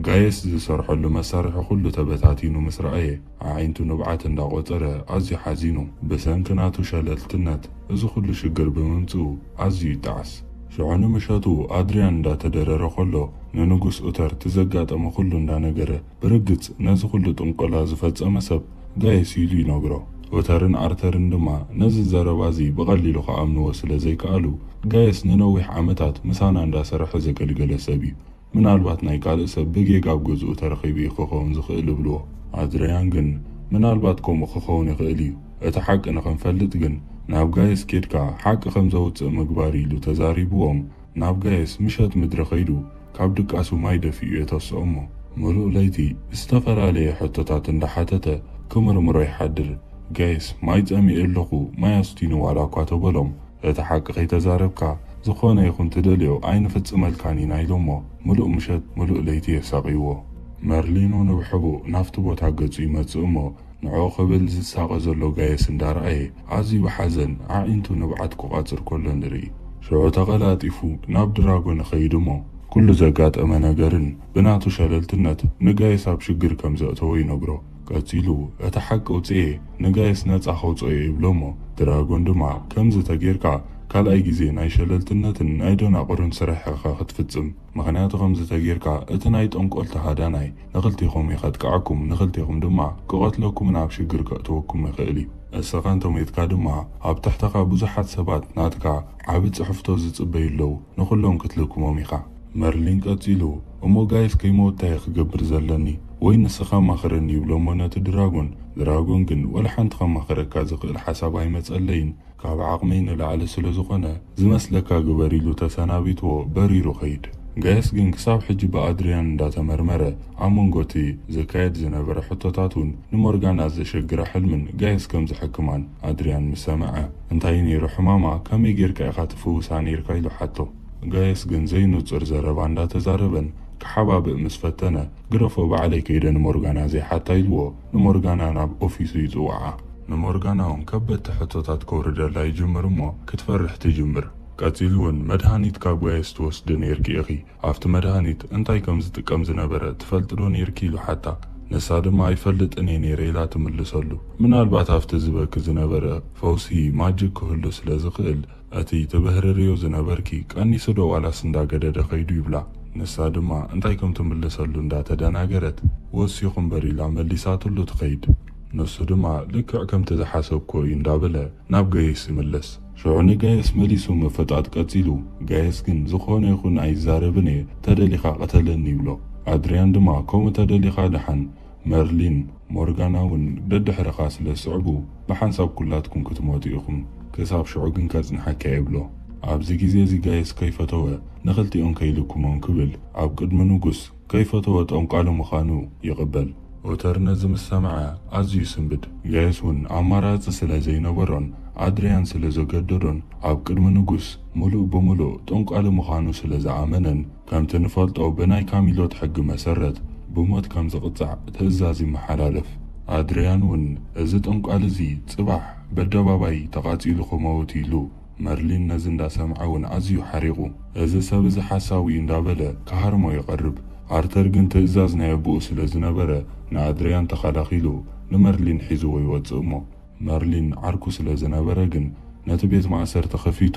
ጋየስ ዝሰርሐሉ መሳርሒ ኩሉ ተበታቲኑ ምስ ረኣየ ኣዒንቱ ንብዓት እንዳቆጸረ ኣዝዩ ሓዚኑ። ብሰንኪ ናቱ ሸለልትነት እዚ ኩሉ ሽግር ብምምጽኡ ኣዝዩ ይጠዓስ። ሽዑ ንምሸቱ ኣድሪያን እንዳተደረረ ከሎ ንንጉስ ኡተር እቲ ዘጋጠመ ኩሉ እንዳነገረ፣ ብርግጽ ነዚ ኩሉ ጥንቆላ ዝፈጸመ ሰብ ጋየስ ኢሉ ይነግሮ። ኡተርን ኣርተርን ድማ ነዚ ዘረባ እዚ ብቐሊሉ ክኣምንዎ ስለ ዘይከኣሉ፣ ጋየስ ንነዊሕ ዓመታት ምሳና እንዳሰርሐ ዘገልገለ ሰብ እዩ። ምናልባት ናይ ካልእ ሰብ ብጌጋ ኣብ ገዝኡ ተረኺቡ እዩ ክኸውን ዝኽእል ይብልዎ። ኣድሪያን ግን ምናልባት ከምኡ ክኸውን ይኽእል እዩ። እቲ ሓቂ ንኽንፈልጥ ግን ናብ ጋየስ ኬድካ ሓቂ ከም ዘውጽእ ምግባር ኢሉ ተዛሪብዎም ናብ ጋየስ ምሸት ምድሪ ከይዱ ካብ ድቃሱ ማይ ደፊኡ የተስኦ እሞ፣ ምሉእ ለይቲ ዝተፈላለየ ሕቶታት እንዳሓተተ ክምርምሮ ይሓድር። ጋየስ ማይ ጸሚኤ ኣለኹ፣ ማይ ኣስቲኑ ዋላ እኳ ተበሎም፣ እቲ ሓቂ ከይተዛረብካ ዝኾነ ይኹን ትደልዮ ኣይንፍጽመልካን ኢና ኢሎሞ፣ ምሉእ ምሸት ምሉእ ለይቲ የሳቕይዎ። መርሊን እውን ብሕቡእ ናብቲ ቦታ ገጹ ይመጽእ እሞ፣ ንዕኡ ክብል ዝሳቐ ዘሎ ጋየስ እንዳረኣየ ኣዝዩ ብሓዘን ኣዒንቱ ንብዓት ክቋጽር ከሎ ንርኢ። ሽዑ ተቐላጢፉ ናብ ድራጎን ይኸይድ እሞ፣ ኩሉ ዘጋጠመ ነገርን ብናቱ ሸለልትነት ንጋየስ ኣብ ሽግር ከም ዘእተዎ ይነግሮ። ቀጺሉ፣ "እቲ ሓቂ ኣውጽኤ ንጋየስ ነጻ ከውጽኦ እየ" ይብሎ እሞ፣ ድራጎን ድማ፣ "ከምዚ ተጌርካ ካልኣይ ግዜ ናይ ሸለልትነትን ናይ ደናቁርን ስራሕ ኢኻ ክትፍጽም። ምኽንያቱ ከምዚ ተጌርካ እቲ ናይ ጠንቆልቲ ሃዳናይ ንኽልቴኹም እዩ ከጥቅዓኩም፣ ንኽልቴኹም ድማ ክቐትለኩምን ኣብ ሽግር ከእትወኩም ይኽእል እዩ። እስኻ እንተሞይትካ ድማ ኣብ ትሕተኻ ብዙሓት ሰባት ናትካ ዓቢ ጽሕፍቶ ዝጽበዩ ኣለዉ፣ ንኹሎም ክትልክሞም ኢኻ።" መርሊን ቀጺሉ፣ "እሞ ጋይስ ከይመወታ እየ ክገብር ዘለኒ፣ ወይ ንስኻ ማኽረኒ?" ይብሎ እሞ ነቲ ድራጎን። ድራጎን ግን ወላ ሓንቲ ከማኽረካ ዝኽእል ሓሳብ ኣይመጸለይን። ካብ ዓቕመይ ንላዕሊ ስለ ዝኾነ ዝመስለካ ግበር ኢሉ ተሰናቢትዎ በሪሩ ኸይድ። ጋየስ ግን ክሳብ ሕጂ ብኣድሪያን እንዳተመርመረ ኣብ መንጎ እቲ ዝካየድ ዝነበረ ሕቶታት እውን ንሞርጋና ዘሸግራ ሕልምን ጋየስ ከም ዝሕክማን ኣድሪያን ምስ ሰምዐ፣ "እንታይ ነይሩ ሕማማ? ከመይ ጌርካ ኢኻ ትፍውሳ ነይርካ?" ኢሉ ሓቶ። ጋየስ ግን ዘይንጹር ዘረባ እንዳተዛረበን ክሓባብእ ምስ ፈተነ፣ "ግደፎ ባዕለይ ከይደ ንሞርጋና ዘይሓታ" ኢልዎ ንሞርጋና ናብ ኦፊሱ ይጽውዓ። ንሞርጋና እውን ከበድቲ ሕቶታት ከውርደላ ይጅምር እሞ ክትፈርሕ ትጅምር። ቀጺሉ እውን መድሃኒት ካብ ጋየስ ትወስዲ ነይርኪ ኢኺ፣ ኣብቲ መድሃኒት እንታይ ከም ዝጥቀም ዝነበረ ትፈልጢ ዶ ነይርኪ ኢሉ ሓታ። ንሳ ድማ "ኣይፈልጥን እየ ነይረ" ኢላ ትምልሰሉ። ምናልባት ኣብቲ ዝበኪ ዝነበረ ፈውሲ ማጅክ ክህሉ ስለ ዝኽእል፣ "እቲ ትብህርርዮ ዝነበርኪ ቀኒሱ ዶ ዋላስ እንዳገደደ ከይዱ?" ይብላ። ንሳ ድማ እንታይ ከም ትምልሰሉ እንዳተደናገረት "ወሲኹ እምበር" ኢላ መሊሳትሉ ትኸይድ። ንሱ ድማ "ልክዕ ከምቲ ዝሓሰብኮ እዩ" እንዳበለ ናብ ጋየስ ይምለስ። ሽዑ ንጋየስ መሊሱ ምፍጣጥ ቀጺሉ። ጋየስ ግን "ዝኾነ ይኹን ኣይዛረብን እየ፣ ተደሊኻ ቅተለኒ" ይብሎ። ኣድሪያን ድማ "ከምኡ ተደሊኻ ደሓን፣ መርሊን፣ ሞርጋና እውን ደድሕርኻ ስለ ዝስዕቡ ብሓንሳብ ኩላትኩም ክትሞቱ ኢኹም፣ ክሳብ ሽዑ ግን ከጽንሓካ እየ" ይብሎ። ኣብዚ ግዜ እዚ ጋየስ ከይፈተወ ንኽልቲኦም ከይልክሞም ክብል ኣብ ቅድሚ ንጉስ ከይፈተወ ጠንቋሊ ምዃኑ ይቕበል። ኦተር ነዚ ምስ ሰምዐ ኣዝዩ ይስንብድ። ጋየስ እውን ኣማራጺ ስለ ዘይነበሮን ኣድሪያን ስለ ዘገደዶን ኣብ ቅድሚ ንጉስ ምሉእ ብምሉእ ጠንቋሊ ምዃኑ ስለ ዝኣመነን ከምቲ ንፈልጦ ብናይ ካሚሎት ሕጊ መሰረት ብሞት ከም ዝቕጻዕ ትእዛዝ ይመሓላለፍ። ኣድሪያን እውን እዚ ጠንቋሊ እዚ ጽባሕ በደባባይ ተቓጺሉ ክመውት ኢሉ። መርሊን ነዚ እንዳሰምዐ እውን ኣዝዩ ሓሪቑ፣ "እዚ ሰብ እዚ ሓሳዊ እዩ" እንዳበለ ክሃርሞ ይቐርብ። ኣርተር ግን ትእዛዝ ናይ ኣቦኡ ስለ ዝነበረ ንኣድሪያን ተኸላኺሉ ንመርሊን ሒዝዎ ይወጽእ እሞ፣ መርሊን ዓርኩ ስለ ዝነበረ ግን ነቲ ቤት ማእሰርቲ ከፊቱ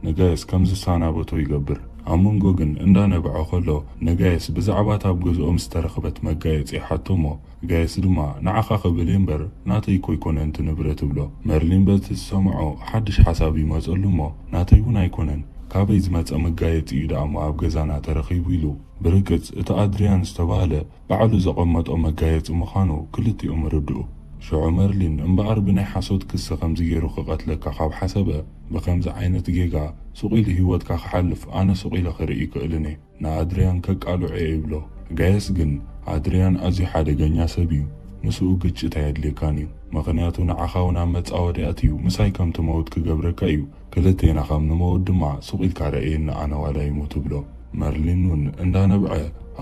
ንጋየስ ከም ዝሰናበቶ ይገብር። ኣብ መንጎ ግን እንዳነብዖ ከሎ ንጋየስ ብዛዕባ እታ ኣብ ገዝኦም ዝተረኽበት መጋየጺ ይሓቶ እሞ፣ ጋየስ ድማ "ንዓኻ ክብል እየ እምበር ናተይ እኮ ኣይኮነን እቲ ንብረት" ይብሎ። መርሊን በቲ ዝሰምዖ ሓድሽ ሓሳብ ይመጸሉ እሞ፣ "ናተይ እውን ኣይኮነን፣ ካበይ ዝመጸ መጋየጺ እዩ ደኣ እሞ ኣብ ገዛና ተረኺቡ?" ኢሉ። ብርግጽ እቲ ኣድሪያን ዝተባህለ ባዕሉ ዘቐመጦ መጋየጺ ምዃኑ ክልቲኦም ርድኡ። ሽዑ መርሊን እምበኣር ብናይ ሓሶት ክሲ ከምዚ ገይሩ ክቐትለካ ካብ ሓሰበ፣ ብኸምዚ ዓይነት ጌጋ ሱቕ ኢሉ ህይወትካ ክሓልፍ ኣነ ሱቕ ኢለ ክርኢ ይክእልን እየ። ንኣድርያን ከቃልዖ እየ ይብሎ። ጋየስ ግን ኣድርያን ኣዝዩ ሓደገኛ ሰብ እዩ። ምስኡ ግጭት ኣየድልየካን እዩ። ምኽንያቱ ንዓኻ እውን ኣብ መጻወድያ ኣትዩ ምሳይ ከም ትመውት ክገብረካ እዩ። ክልቴና ከም ንመውት ድማ ሱቕ ኢልካ ረእየኒ ኣነ ዋላ ይሙት ይብሎ። መርሊን እውን እንዳነብዐ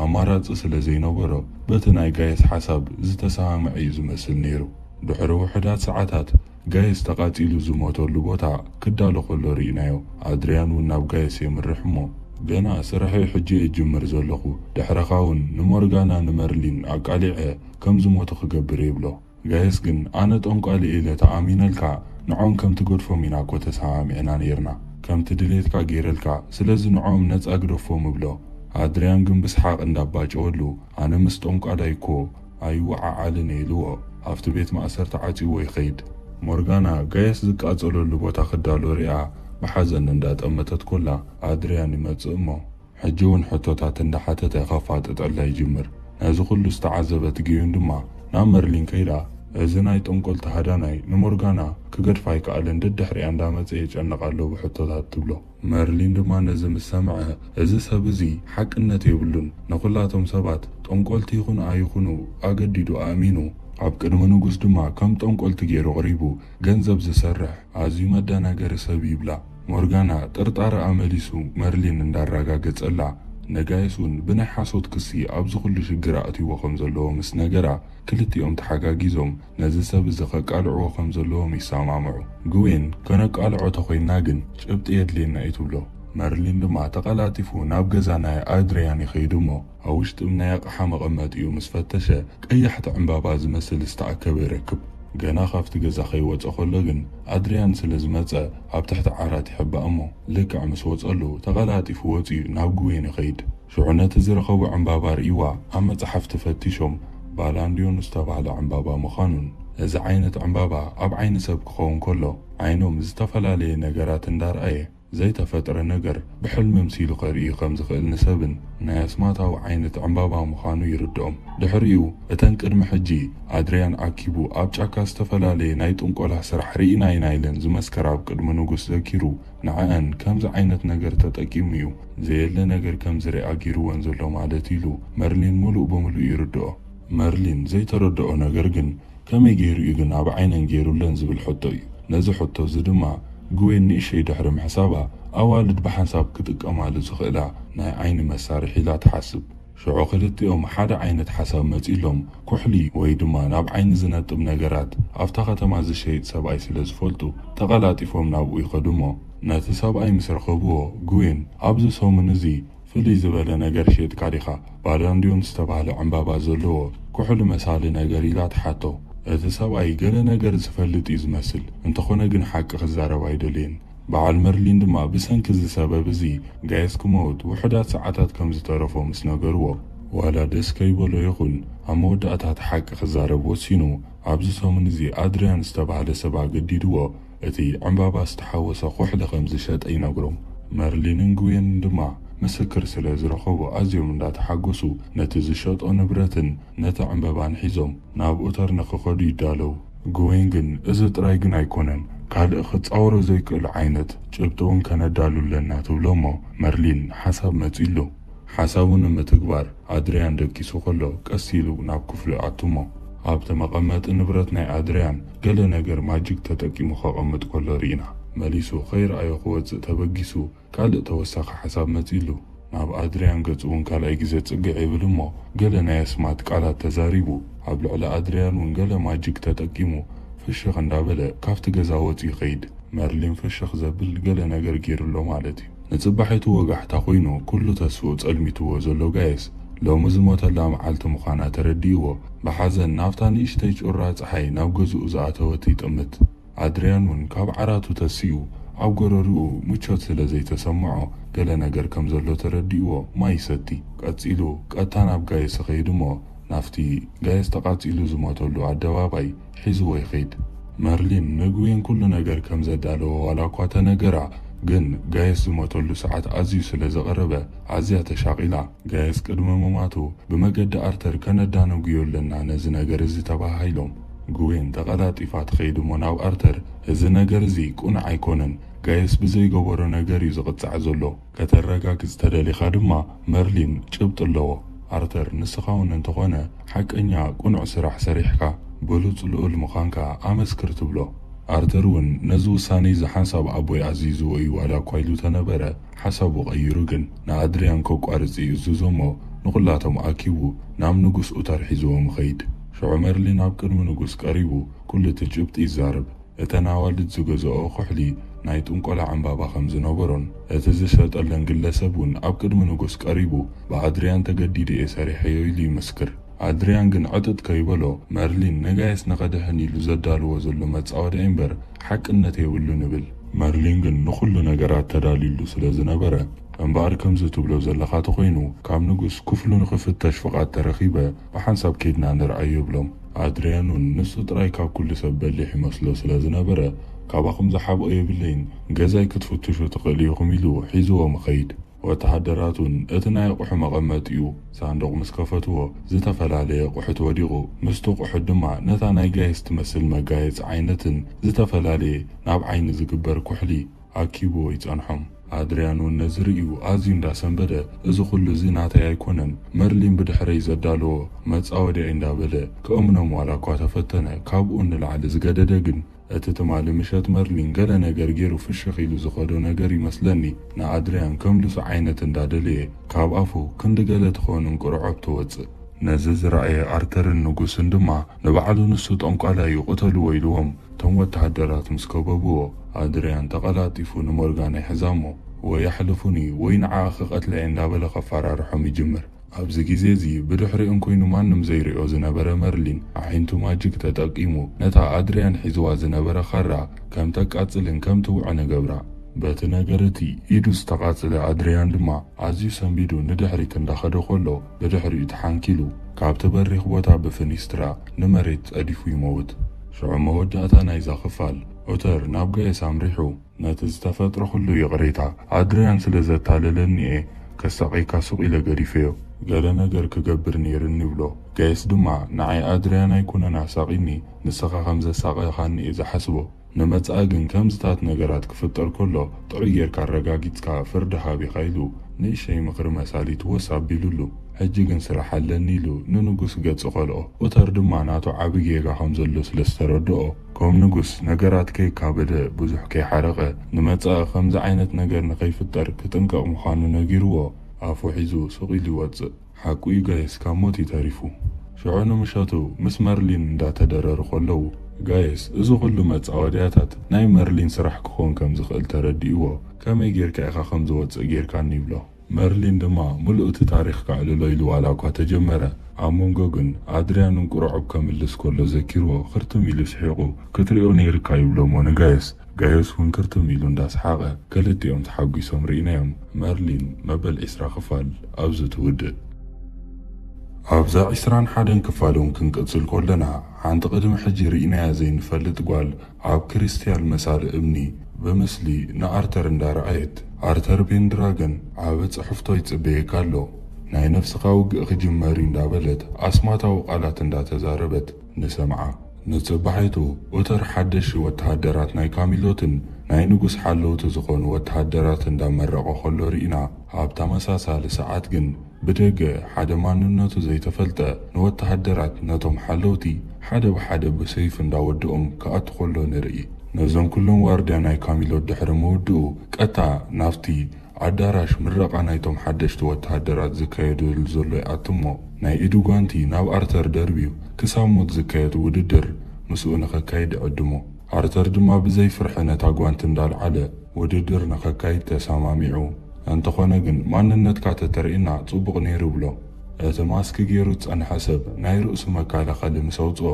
ኣማራጺ ስለ ዘይነበሮ በቲ ናይ ጋየስ ሓሳብ ዝተሰማምዐ እዩ ዝመስል ነይሩ። ድሕሪ ውሑዳት ሰዓታት ጋየስ ተቓጺሉ ዝሞተሉ ቦታ ክዳሎ ከሎ ርኢናዮ። ኣድርያን እውን ናብ ጋየስ የምርሕ እሞ፣ ገና ስርሐይ ሕጂ እየ ጅምር ዘለኹ፣ ድሕረኻ እውን ንሞርጋና ንመርሊን ኣቃሊዐ ከም ዝሞቱ ክገብር እየ ይብሎ። ጋየስ ግን ኣነ ጠንቋሊ እየ ኢለ ተኣሚነልካ ንዖም ከም ትገድፎም ኢና እኮ ተሰማሚዕና ነይርና፣ ከምቲ ድሌትካ ገይረልካ፣ ስለዚ ንዖም ነጻ ግደፎም እብሎ። ኣድርያን ግን ብስሓቕ እንዳባጨወሉ ኣነ ምስ ጠንቋላይ እኮ ኣይወዓዓልን እየ ኢልዎ ኣብቲ ቤት ማእሰርቲ ዓጺዎ ይኸይድ። ሞርጋና ጋየስ ዝቃጸለሉ ቦታ ክዳሎ ሪኣ ብሓዘን እንዳጠመተት ኮላ ኣድርያን ይመጽእ እሞ ሕጂ እውን ሕቶታት እንዳሓተተ ከፋጥጠላ ይጅምር። ነዚ ኩሉ ዝተዓዘበት ግዩን ድማ ናብ መርሊን ከይዳ እዚ ናይ ጠንቆልቲ ሃዳናይ ንሞርጋና ክገድፋ ኣይከኣለን፣ ደድሕሪኣ እንዳመጸ የጨንቕ ኣሎ ብሕቶታት ትብሎ። መርሊን ድማ ነዚ ምስ ሰምዐ እዚ ሰብ እዚ ሓቅነት የብሉን፣ ንኹላቶም ሰባት ጠንቆልቲ ይኹኑ ኣይኹኑ ኣገዲዱ ኣእሚኑ ኣብ ቅድሚ ንጉስ ድማ ከም ጠንቆልቲ ገይሩ ኣቕሪቡ ገንዘብ ዝሰርሕ ኣዝዩ መደናገሪ ሰብ ይብላ። ሞርጋና ጥርጣረኣ መሊሱ መርሊን እንዳረጋገጸላ፣ ንጋየስ እውን ብናይ ሓሶት ክሲ ኣብዚ ኩሉ ሽግር ኣእትይዎ ከም ዘለዎ ምስ ነገራ ክልቲኦም ተሓጋጊዞም ነዚ ሰብ እዚ ከቃልዕዎ ከም ዘለዎም ይሰማምዑ። ግዌን ከነቃልዖ ተኾይንና ግን ጭብጢ የድልየና እዩ ትብሎ። መርሊን ድማ ተቐላጢፉ ናብ ገዛ ናይ ኣድርያን ይኸይድ እሞ ኣብ ውሽጢ ናይ ኣቕሓ መቐመጢኡ ምስ ፈተሸ ቀያሕቲ ዕምባባ ዝመስል ዝተኣከበ ይረክብ። ገና ካብቲ ገዛ ከይወጸ ከሎ ግን ኣድርያን ስለ ዝመጸ ኣብ ትሕቲ ዓራት ይሕባእ እሞ ልክዕ ምስ ወጸሉ ተቐላጢፉ ወጺኡ ናብ ግዌን ይኸይድ። ሽዑ ነቲ ዝረኸቦ ዕምባባ ርእይዋ ኣብ መጽሓፍቲ ፈቲሾም ባላንድዮን ዝተባህለ ዕምባባ ምዃኑን እዚ ዓይነት ዕምባባ ኣብ ዓይኒ ሰብ ክኸውን ከሎ ዓይኖም ዝተፈላለየ ነገራት እንዳርኣየ ዘይተፈጥረ ነገር ብሕልሚ ምሲሉ ከርኢ ከም ዝኽእል ንሰብን ናይ ኣስማታዊ ዓይነት ዕምባባ ምዃኑ ይርድኦም። ድሕሪኡ እተን ቅድሚ ሕጂ ኣድርያን ኣኪቡ ኣብ ጫካ ዝተፈላለየ ናይ ጥንቆላ ስራሕ ርኢና ኢና ኢለን ዝመስከራ ኣብ ቅድሚ ንጉስ ዘኪሩ ንዐኣን ከምዚ ዓይነት ነገር ተጠቂሙ እዩ ዘየለ ነገር ከም ዝሪኣ ገይርወን ዘሎ ማለት ኢሉ መርሊን ሙሉእ ብሙሉእ ይርድኦ። መርሊን ዘይተረድኦ ነገር ግን ከመይ ገይሩ እዩ ግን ኣብ ዓይነን ገይሩለን ዝብል ሕቶ እዩ። ነዚ ሕቶ እዚ ድማ ግዌን ንእሸይ ድሕሪ ምሕሳባ ኣዋልድ ብሓንሳብ ክጥቀማሉ ዝኽእላ ናይ ዓይኒ መሳርሒ ኢላ ትሓስብ። ሽዑ ክልቲኦም ሓደ ዓይነት ሓሳብ መጺሎም ኩሕሊ ወይ ድማ ናብ ዓይኒ ዝነጥብ ነገራት ኣብታ ከተማ ዝሸይጥ ሰብኣይ ስለ ዝፈልጡ ተቐላጢፎም ናብኡ ይኸዱ እሞ ነቲ ሰብኣይ ምስ ረኸብዎ ግዌን ኣብዚ ሰሙን እዚ ፍልይ ዝበለ ነገር ሸይጥካ ዲኻ? ባላንድዮን ዝተባህለ ዕምባባ ዘለዎ ኩሕሊ መሳሊ ነገር ኢላ ትሓቶ። እቲ ሰብኣይ ገለ ነገር ዝፈልጥ እዩ ዝመስል፣ እንተኾነ ግን ሓቂ ክዛረብ ኣይደልየን። በዓል መርሊን ድማ ብሰንኪ እዚ ሰበብ እዚ ጋየስ ክመውት ውሑዳት ሰዓታት ከም ዝተረፎ ምስ ነገርዎ፣ ዋላ ደስ ከይበሎ ይኹን ኣብ መወዳእታ እቲ ሓቂ ክዛረብ ወሲኑ ኣብዚ ሰሙን እዚ ኣድርያን ዝተባህለ ሰብ ኣገዲድዎ እቲ ዕምባባ ዝተሓወሰ ኩሕሊ ከም ዝሸጠ ይነግሮም። መርሊንን ግዌንን ድማ ምስክር ስለ ዝረኸቡ ኣዝዮም እንዳተሓጎሱ ነቲ ዝሸጦ ንብረትን ነቲ ዕምበባን ሒዞም ናብ ኡተርነ ክኸዱ ይዳለዉ። ግዌን ግን እዚ ጥራይ ግን ኣይኮነን፣ ካልእ ክጻወሮ ዘይክእል ዓይነት ጭብጢ እውን ከነዳሉ ኣለና ትብሎ እሞ መርሊን ሓሳብ መጺሉ። ሓሳቡ ንምትግባር ኣድርያን ደቂሱ ከሎ ቀስ ኢሉ ናብ ክፍሉ ይኣቱ እሞ ኣብቲ መቐመጢ ንብረት ናይ ኣድርያን ገለ ነገር ማጂክ ተጠቂሙ ከቐምጥ ከሎ ርኢና። መሊሱ ከይረኣዮ ክወጽእ ተበጊሱ ካልእ ተወሳኺ ሓሳብ መጺሉ። ናብ ኣድርያን ገጹ እውን ካልኣይ ግዜ ጽግዕ ይብል እሞ ገለ ናይ ኣስማት ቃላት ተዛሪቡ ኣብ ልዕሊ ኣድርያን እውን ገለ ማጂክ ተጠቂሙ ፍሽኽ እንዳበለ ካብቲ ገዛ ወጺኡ ይኸይድ። መርሊን ፍሽኽ ዘብል ገለ ነገር ገይሩ ኣሎ ማለት እዩ። ንጽባሒቱ ወጋሕታ ኮይኑ ኩሉ ተስፍኡ ጸልሚትዎ ዘሎ ጋየስ ሎሚ ዝሞተላ መዓልቲ ምዃና ተረዲእዎ ብሓዘን ናብታ ንእሽተይ ጩራ ጸሓይ ናብ ገዝኡ ዝኣተወት ይጥምት። ኣድርያን እውን ካብ ዓራቱ ተሲኡ ኣብ ጎረርኡ ምቾት ስለ ዘይተሰምዖ ገለ ነገር ከም ዘሎ ተረዲእዎ ማይ ይሰቲ። ቀጺሉ ቀጥታ ናብ ጋየስ ይኸይድ እሞ ናብቲ ጋየስ ተቓጺሉ ዝሞተሉ ኣደባባይ ሒዝዎ ይኸይድ። መርሊን ንግዌን ኩሉ ነገር ከም ዘዳለወ ዋላ እኳ ተነገራ፣ ግን ጋየስ ዝሞተሉ ሰዓት ኣዝዩ ስለ ዝቐረበ ኣዝያ ተሻቒላ። ጋየስ ቅድሚ ምማቱ ብመገዲ ኣርተር ከነዳነጉዮ ኣለና ነዚ ነገር እዚ ተባሃሂሎም። ግዌን ተቐላጢፋ ትኸይድ እሞ ናብ ኣርተር እዚ ነገር እዚ ቁኑዕ ኣይኮነን፣ ጋየስ ብዘይገበሮ ነገር እዩ ዝቕጻዕ ዘሎ። ከተረጋግጽ ተደሊኻ ድማ መርሊን ጭብጢ ኣለዎ። ኣርተር፣ ንስኻ እውን እንተኾነ ሓቀኛ ቅኑዕ ስራሕ ሰሪሕካ፣ ብሉጽ ልኡል ምዃንካ ኣመስክር ትብሎ። ኣርተር እውን ነዚ ውሳነ እዚ ሓንሳብ ኣቦይ ኣዚዝዎ እዩ ዋላ እኳ ኢሉ ተነበረ፣ ሓሳቡ ቀይሩ ግን ንኣድርያን ከቋርጽ ይእዝዞ እሞ ንኹላቶም ኣኪቡ ናብ ንጉስ ኡተር ሒዝዎም ይኸይድ። ሽዑ መርሊን ኣብ ቅድሚ ንጉስ ቀሪቡ ኩሉ እቲ ጭብጢ ይዛረብ። እተን ኣዋልድ ዝገዝኦ ኩሕሊ ናይ ጥንቆላ ዕምባባ ከም ዝነበሮን እቲ ዝሸጠለን ግለሰብ እውን ኣብ ቅድሚ ንጉስ ቀሪቡ ብኣድርያን ተገዲደ እየ ሰሪሐዮ ኢሉ ይምስክር። ኣድርያን ግን ዕጥጥ ከይበሎ መርሊን ንጋየስ ንኸድሕን ኢሉ ዘዳልዎ ዘሎ መጻወድያ እምበር ሓቅነት የብሉን ይብል። መርሊን ግን ንኹሉ ነገራት ተዳልዩሉ ስለ ዝነበረ እምበኣር ከምዚ ትብሎ ዘለኻ ተኾይኑ ካብ ንጉስ ክፍሉ ንኽፍተሽ ፍቓድ ተረኺበ ብሓንሳብ ኬድና ንርኣዮ ይብሎም። ኣድርያን እውን ንሱ ጥራይ ካብ ኩሉ ሰብ በሊሕ ይመስሎ ስለ ዝነበረ ካባኹም ዝሓብኦ የብለይን፣ ገዛይ ክትፍትሹ ትኽእሉ ኢኹም ኢሉ ሒዝዎም ይኸይድ። ወተሃደራት እውን እቲ ናይ ኣቑሑ መቐመጢኡ ሳንዱቕ ምስ ከፈትዎ ዝተፈላለየ ኣቑሑት ወዲቑ፣ ምስቲ ኣቑሑት ድማ ነታ ናይ ጋይስ ትመስል መጋየፂ ዓይነትን ዝተፈላለየ ናብ ዓይኒ ዝግበር ኩሕሊ ኣኪብዎ ይጸንሖም። ኣድርያን እውን ነዚ ርእዩ ኣዝዩ እንዳሰንበደ፣ እዚ ኩሉ እዚ ናተይ ኣይኮነን፣ መርሊን ብድሕረይ ዘዳለዎ መጻወድያ እንዳበለ ክእምኖም ዋላ እኳ ተፈተነ፣ ካብኡ ንላዕሊ ዝገደደ ግን እቲ ትማሊ ምሸት መርሊን ገለ ነገር ገይሩ ፍሽኽ ኢሉ ዝኸዶ ነገር ይመስለኒ፣ ንኣድርያን ከምልሶ ዓይነት እንዳደለየ ካብ ኣፉ ክንዲ ገለ ትኸውን እንቁርዖብ ትወጽእ። ነዚ ዝረኣየ ኣርተርን ንጉስን ድማ ንባዕሉ ንሱ ጠንቋላይ እዩ ቅተልዎ ኢልዎም እቶም ወተሃደራት ምስ ከበብዎ ኣድርያን ተቐላጢፉ ንሞርጋን ይሕዛ እሞ ወይ ኣሕልፉኒ ወይ ንዓኣ ክቐትላ እየ እንዳበለ ከፈራርሖም ይጅምር። ኣብዚ ግዜ እዚ ብድሕሪኦም ኮይኑ ማንም ዘይሪኦ ዝነበረ መርሊን ኣዒንቱ ማጅክ ተጠቂሙ ነታ ኣድርያን ሒዝዋ ዝነበረ ካራ ከም ተቃጽልን ከም ትውዕን ይገብራ። በቲ ነገር እቲ ኢዱ ዝተቃጽለ ኣድርያን ድማ ኣዝዩ ሰንቢዱ ንድሕሪት እንዳኸደ ከሎ ብድሕሪኡ ተሓንኪሉ ካብቲ በሪኽ ቦታ ብፍኒስትራ ንመሬት ጸዲፉ ይመውት። ሽዑ መወዳእታ ናይዛ ክፋል ኦተር ናብ ጋየስ ኣምሪሑ ነቲ ዝተፈጥረ ኩሉ ይቕሬታ ኣድርያን ስለ ዘታለለኒ እየ ከሳቒካ ሱቕ ኢለ ገዲፈዮ። ገለ ነገር ክገብር ነይርኒ ይብሎ። ጋየስ ድማ ንዓይ ኣድርያን ኣይኮነን ኣሳቒኒ፣ ንስኻ ከም ዘሳቐኻኒ እየ ዝሓስቦ። ንመጻኢ ግን ከምዚታት ነገራት ክፍጠር ከሎ ጥዑይ ጌርካ ኣረጋጊጽካ ፍርዲ ሃብ ኢኻ ኢሉ ንእሽተይ ምኽሪ መሳሊት ወስ ኣቢሉሉ። ሕጂ ግን ስራሕ ኣለኒ ኢሉ ንንጉስ ገጹ ከልኦ። ኦተር ድማ ናቱ ዓቢ ጌጋ ከም ዘሎ ስለ ዝተረድኦ ከም ንጉስ ነገራት ከይካበደ ብዙሕ ከይሓረቐ ንመጻኢ ከምዚ ዓይነት ነገር ንኸይፍጠር ክጥንቀቕ ምዃኑ ነጊርዎ ኣፉ ሒዙ ሱቕ ኢሉ ይወጽእ። ሓቁ እዩ ጋየስ ካብ ሞት እዩ ተሪፉ። ሽዑ ንምሸቱ ምስ መርሊን እንዳተደረሩ ከለዉ ጋየስ እዚ ኩሉ መጻወድያታት ናይ መርሊን ስራሕ ክኾን ከም ዝኽእል ተረዲእዎ ከመይ ጌርካ ኢኻ ከም ዝወጽእ ጌርካኒ ይብሎ። መርሊን ድማ ምሉእ እቲ ታሪኽ ከዕልሎ ኢሉ ዋላ እኳ ተጀመረ ኣብ መንጎ ግን ኣድርያን እንቁርዖብ ከምልስ ከሎ ዘኪርዎ ክርትም ኢሉ ስሒቑ ክትሪኦ ነይርካ ይብሎ እሞ ንጋየስ ጋየስ እውን ክርትም ኢሉ እንዳሰሓቐ ክልቲኦም ተሓጒሶም ርኢናዮም። መርሊን መበል ዒስራ ክፋል ኣብዚ ትውድእ። ኣብዛ ዒስራን ሓደን ክፋል እውን ክንቅጽል ከለና ሓንቲ ቅድሚ ሕጂ ርኢናያ ዘይንፈልጥ ጓል ኣብ ክሪስትያል መሳሊ እምኒ ብምስሊ ንኣርተር እንዳረኣየት ኣርተር ፔንድራገን ዓቢ ጽሕፍቶ ይጽበየካ ኣሎ ናይ ነፍስኻ ውግእ ክጅመር እዩ እንዳበለት ኣስማታዊ ቃላት እንዳተዛረበት ንሰምዓ። ንጽባሒቱ ኡተር ሓደሽ ወተሃደራት ናይ ካሚሎትን ናይ ንጉስ ሓለውቲ ዝኾኑ ወተሃደራት እንዳመረቐ ከሎ ርኢና። ኣብ ተመሳሳሊ ሰዓት ግን ብደገ ሓደ ማንነቱ ዘይተፈልጠ ንወተሃደራት ነቶም ሓለውቲ ሓደ ብሓደ ብሰይፍ እንዳወድኦም ክኣቱ ከሎ ንርኢ። ነዞም ኩሎም ዋርድያ ናይ ካሚሎት ድሕሪ ምውድኡ ቀጥታ ናብቲ ኣዳራሽ ምረቓ ናይቶም ሓደሽቲ ወተሃደራት ዝካየደሉ ዘሎ ይኣቱ እሞ ናይ ኢዱ ጓንቲ ናብ ኣርተር ደርብዩ ክሳብ ሞት ዝካየድ ውድድር ምስኡ ንኸካይድ ይዕድሞ። ኣርተር ድማ ብዘይ ፍርሒ ነታ ጓንቲ እንዳልዓለ ውድድር ንኸካይድ ተሰማሚዑ። እንተኾነ ግን ማንነትካ ተተርእየና ጽቡቕ ነይሩ ይብሎ። እቲ ማስክ ገይሩ ዝጸንሐ ሰብ ናይ ርእሱ መከላኸሊ ምስ ኣውጽኦ